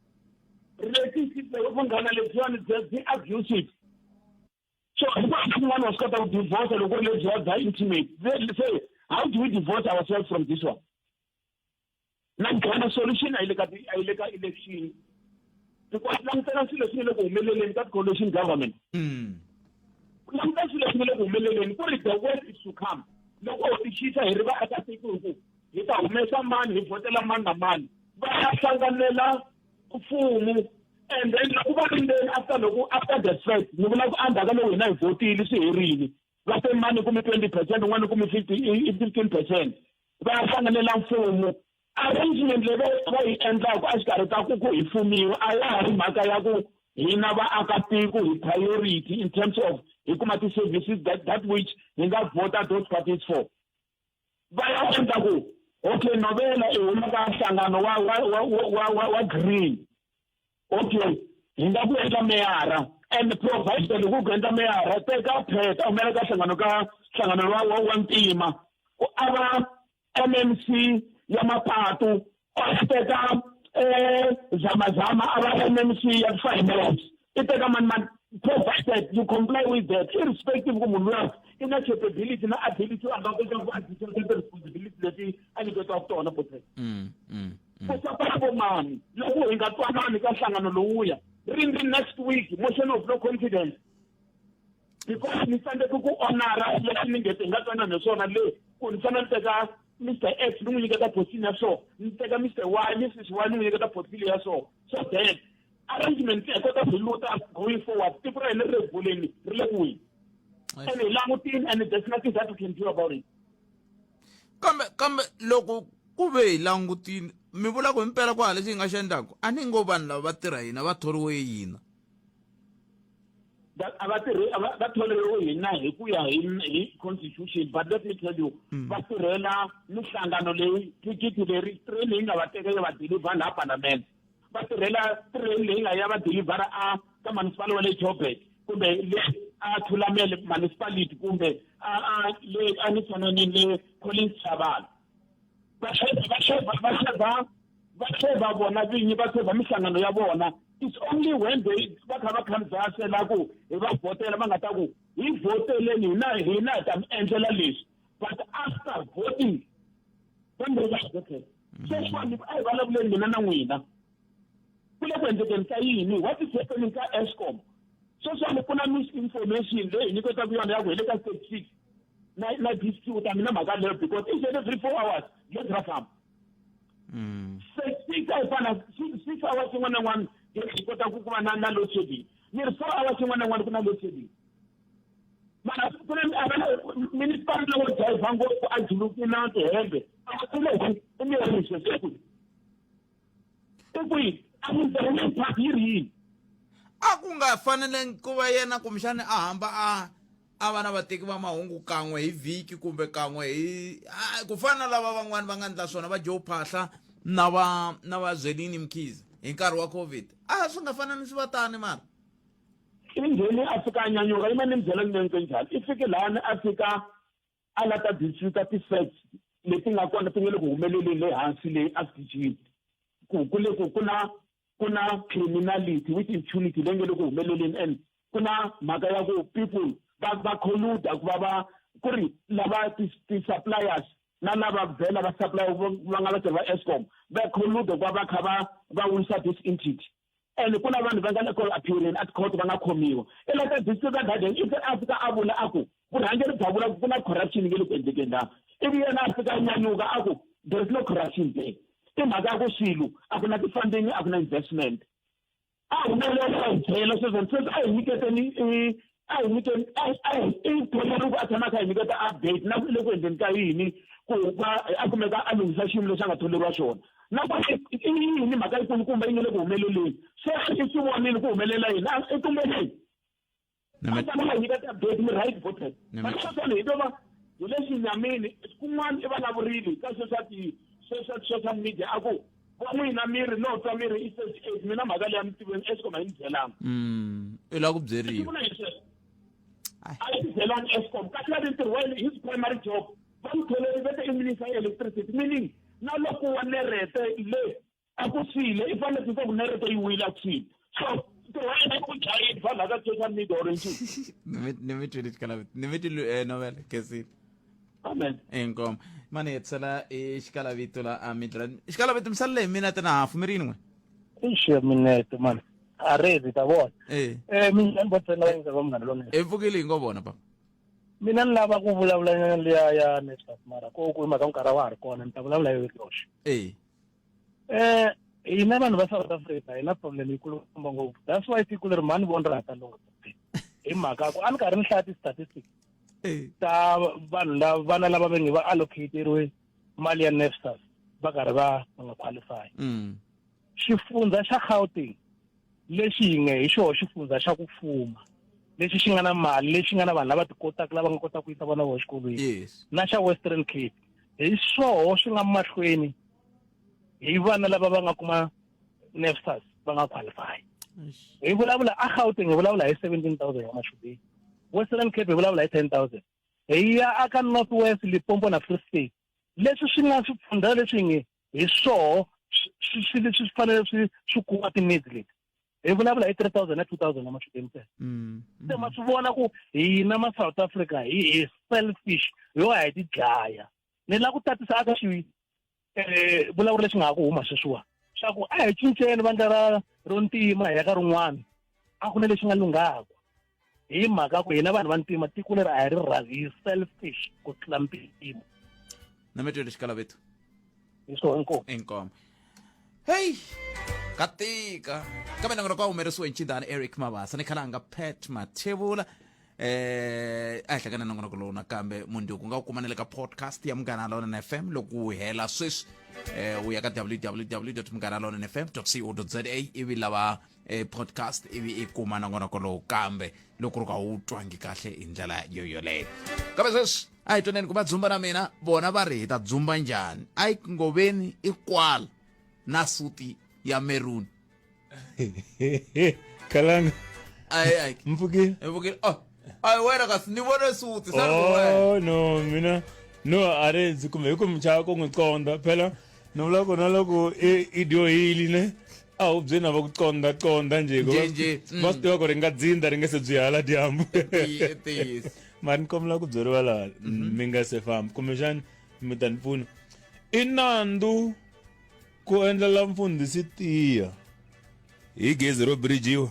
Relationship leyi vunghana lebyiwani byi abusive. So hi ku swin'wana wa swi kota ku divorce loko ku ri lebyiwa bya intimate. Se how do we divorce ourselves from this one? Na nghana solution a yi le ka a yi le ka election. Hikuva langutela swilo leswi nga le ku humeleleni ka coalition government. Languta swilo leswi nga le ku humeleleni ku ri the worst is to come. Loko ho tixisa hi ri vaakatiko hi ku hi ta humesa mani hi vhotela mani na mani va ya hlanganela mfumo, and then loko va ri ndzeni after loko after the fact ni vula ku endzhaku ka loko hina hi vhotile swi herile va te mani kume 20% un'wana kume 15% va ya hlanganela mfumo. Arrangement leyi va yi endlaka exikarhi ka ku ku hi fumiwa a ya ha ri mhaka ya ku Hina vaakatiko hi priority in terms of hi kuma ti-services that, that which hi nga vhota those parties for. Va ya endla ku okay novela i huma ka nhlangano wa wa wa wa wa wa green okay hi nga ku endla meyara and provided loko ku endla meyara teka pheta humela ka nhlangano ka nhlangano wa wa wa ntima u ava MMC ya mapatu a teka eh zamazama a va MMC ya finance i teka mani mani provided you comply with that irrespective ku munhu luya i na capability na ability a nga kota ku adjust responsibility leti a nyiketiwaka tona bote ku safara vo mani loko hi nga twanani ka nhlangano lowuya rini ri next week motion of no confidence because ni tsandzeke ku honora leswi ni nge hi nga twanana hi swona le ku ni fanele ni teka Mr X ni n'wi nyiketa position ya so ni teka Mr Y Mrs Y ni n'wi nyiketa portfolio ya so so then arrangement ya kota ku luta going forward tiko ra hina ri le boleni ri le kwihi and hi langutini and there's nothing that we can do about it kambe kambe loko ku ve hi langutini mi vula ku himpela ku hala lexi hi nga xi endlaku a ni ngo vanhu lava va tirha hina va thoriwe yina a va tirhi va tholeriwe hina hi ku ya hi hi constitution but let me tell you mm. va tirhela mihlangano leyi thikithi leri train leyi nga va teka yi va deliver laha palamende va tirhela train leyi nga ya va delivera a ka municipal wa le Joburg kumbe le a Thulamele municipality kumbe a a le a ni tshwananini le Collins Chabane va va va va tlhe va vona vinyi va tlhe va mihlangano ya vona it's only when they va kha va khandzasela ku hi va vhotela va nga ta ku hi vhoteleni hina hina hi ta mi endlela leswi but after voting va mi va okay sweswiwani a hi vulavuleni mina na n'wina ku le ku endlekeni ka yini what is happening ka escom sweswiwani ku na misinformation leyi hi nyiketaka yona ya ku hi le ka stage six na na dispute mina mhaka leyo because each and every four hours gezi ra famba mm. six a yi fana six hours yin'wana na yin'wana hi kota ku kuma na na load shedding ni ri four hours yin'wana na yin'wana ku na load shedding mara ku na municipal lowo driver ngopfu a juluki na tihembe a ku le i miyeriso se kwihi i kwihi a mi party yi ri yini a ku nga fanelengi ku va yena kumbexani a hamba a a va na vateki va mahungu kan'we hi vhiki kumbe kan'we hi ku fana na lava van'wani va nga ndla swona va Joe Phahla na va na va Zwelini Mkhize hi nkarhi wa COVID a swi nga fanele swi va tani mara i ngheni a fika a nyanyuka yima ni mi byela ni njhani i fike lani a fika a la ta dispute ti-facts leti nga kona ti nga le ku humeleleni le hansi leyi a sitichini ku ku le ku ku na ku na criminality with impunity leyi nga le ku humeleleni and ku na mhaka ya ku people va va colluda ku va va ku ri lava ti-suppliers na lava vhela va supply va nga vatirhi va escom va colluda ku va va kha va va wisa this entity and ku na vanhu va nga le ku appearing at court va nga khomiwa i la ka district garden i a fika a vula a ku vurhangeri bya vula ku na corruption nge le ku endlekeni laha ivi yena a fika a nyanyuka a ku there is no corruption there i mhaka ya ku swilo a ku na ti-funding a ku na investment a humelela a hi byela sweswo sweswi a hi nyiketeni a hi nyikeni i tholeriwe ku a tshama a kha hi nyiketa update na ku le ku endleni ka yini ku va a kumeka a lunghisa xiyimo lexi a nga tholeriwa xona na ku i yini mhaka yikulukumba yi nga le ku humeleleni se i swi vonile ku humelela yini i tumbeleni a tshama a nyika ti-update mi right voted hi to va hi le xinyamini kun'wana i vulavurile ka sweswa ti-social media a ku va n'wina mi ri no twa mi ri i stage eight mina mhaka leyi a mi tiveni escom a yi ni byelanga mm, i lava ku byeriwa a yi byelanga escom kahle kahle ntirho wa yena his primary job va n'wi tholeri vete i minister ya electricity meaning na loko wa nerete le a ku swile i fanele ku ku nerete yi wile a ku swile so ntirho wa yena i ku dlayini va laha ka social media or nchumu ni mi twile xikalavito ni mi twile eh, novela kesile amen inkomo mani hetisela i xikalavito la a midrand xikalavito mi salele hi minete na hafu mi ri yini n'we ixi minete mani a redi ta vona eh eh mina ni botsela va va munghana lonene hi pfukile hi ngo vona papa mina ni lava ku vulavula nyana liya ya network mara ko ku hi mhaka nkarhi wa ha ri kona ni ta vulavula yo yoxe eh eh hina vanhu va South Africa hi na problem yikulukumba ngopfu that's why tiko leri mhani vona ra ha ta lova hi mhaka ku a ni karhi ni hlaya ti-statistics ta vanhu lava vana lava va nge va allocateriwe mali ya NSFAS va karhi va va nga qualify mm. xifundza xa Gauteng Lexi hi nge hi xoho xifundza xa ku fuma lexi xi nga na mali lexi nga na vanhu lava tikotaka lava nga kotaka ku yisa vana va xikolweni yes. na xa Western Cape hi swoho swi nga mahlweni hi vana lava va nga kuma NSFAS va nga qualify hi vulavula a Gauteng hi vulavula hi 17000 ya machudeni Western Cape hi vulavula hi 10000 hi ya aka North West Limpopo na Free State leswi swi nga swifundza leswi nge hi swoho swi leswi swi fanele swi swi kuma ti-needs leti hi vulavula hi 3000 na 2000 ya machudeni ntsena se ma swi vona ku hina ma South Africa hi hi selfish yo a hi ti dlaya ni lava ku tatisa aka xi eh vulavula lexi nga ha ku huma sweswiwa swa ku a hi cinceni vandla ra ro ntima hi ya ka rin'wana a ku na lexi nga lunghaku hi mhaka ku hina vanhu va ntima tiko leri a hi ri rhandzi hi selfish ku tlula mpimo na mi twele xikalaveto hi swona inkomu inkomu heyi ka tika kambe nongonoko wa humerisiwe hi nchindani eric mabasa ni khalanga pat mathevula eh a hi hlangana nongonoko lowu nakambe munduku nga wu kuma na le ka podcast ya munghana lonene fm loko wu hela sweswi eh u ya ka www munghana lonene fm co za ivi lava eh, podcast ivi i kuma nongonoko lowu kambe loko ri ka wu twangi kahle hi ndlela yo yoleyo kambe sweswi a hi twaneni ku va dzumba na mina vona va ri hi ta dzumba njhani a yi ngoveni i kwala na suti ya meruni kalanga ayi ayi mpfukile mpfukile oh ayi wena kasi ni vone suti sa oh no mina no a ri ndzi kumbe hi ku mi chava ku n'wi qonda phela ni vula ku na loko i i dyohile ne a wu byeni va ku qonda qonda njhe Njhe, njhe, va swi tiva ku ri nga dzinda ri nga se byi hala dyambu ntiyiso mara ni kombela ku byeriwa laha mi nga se famba kumbexani mi ta ni pfuna i nandzu ku endlela mfundhisi tiya hi gezi ro birijiwa.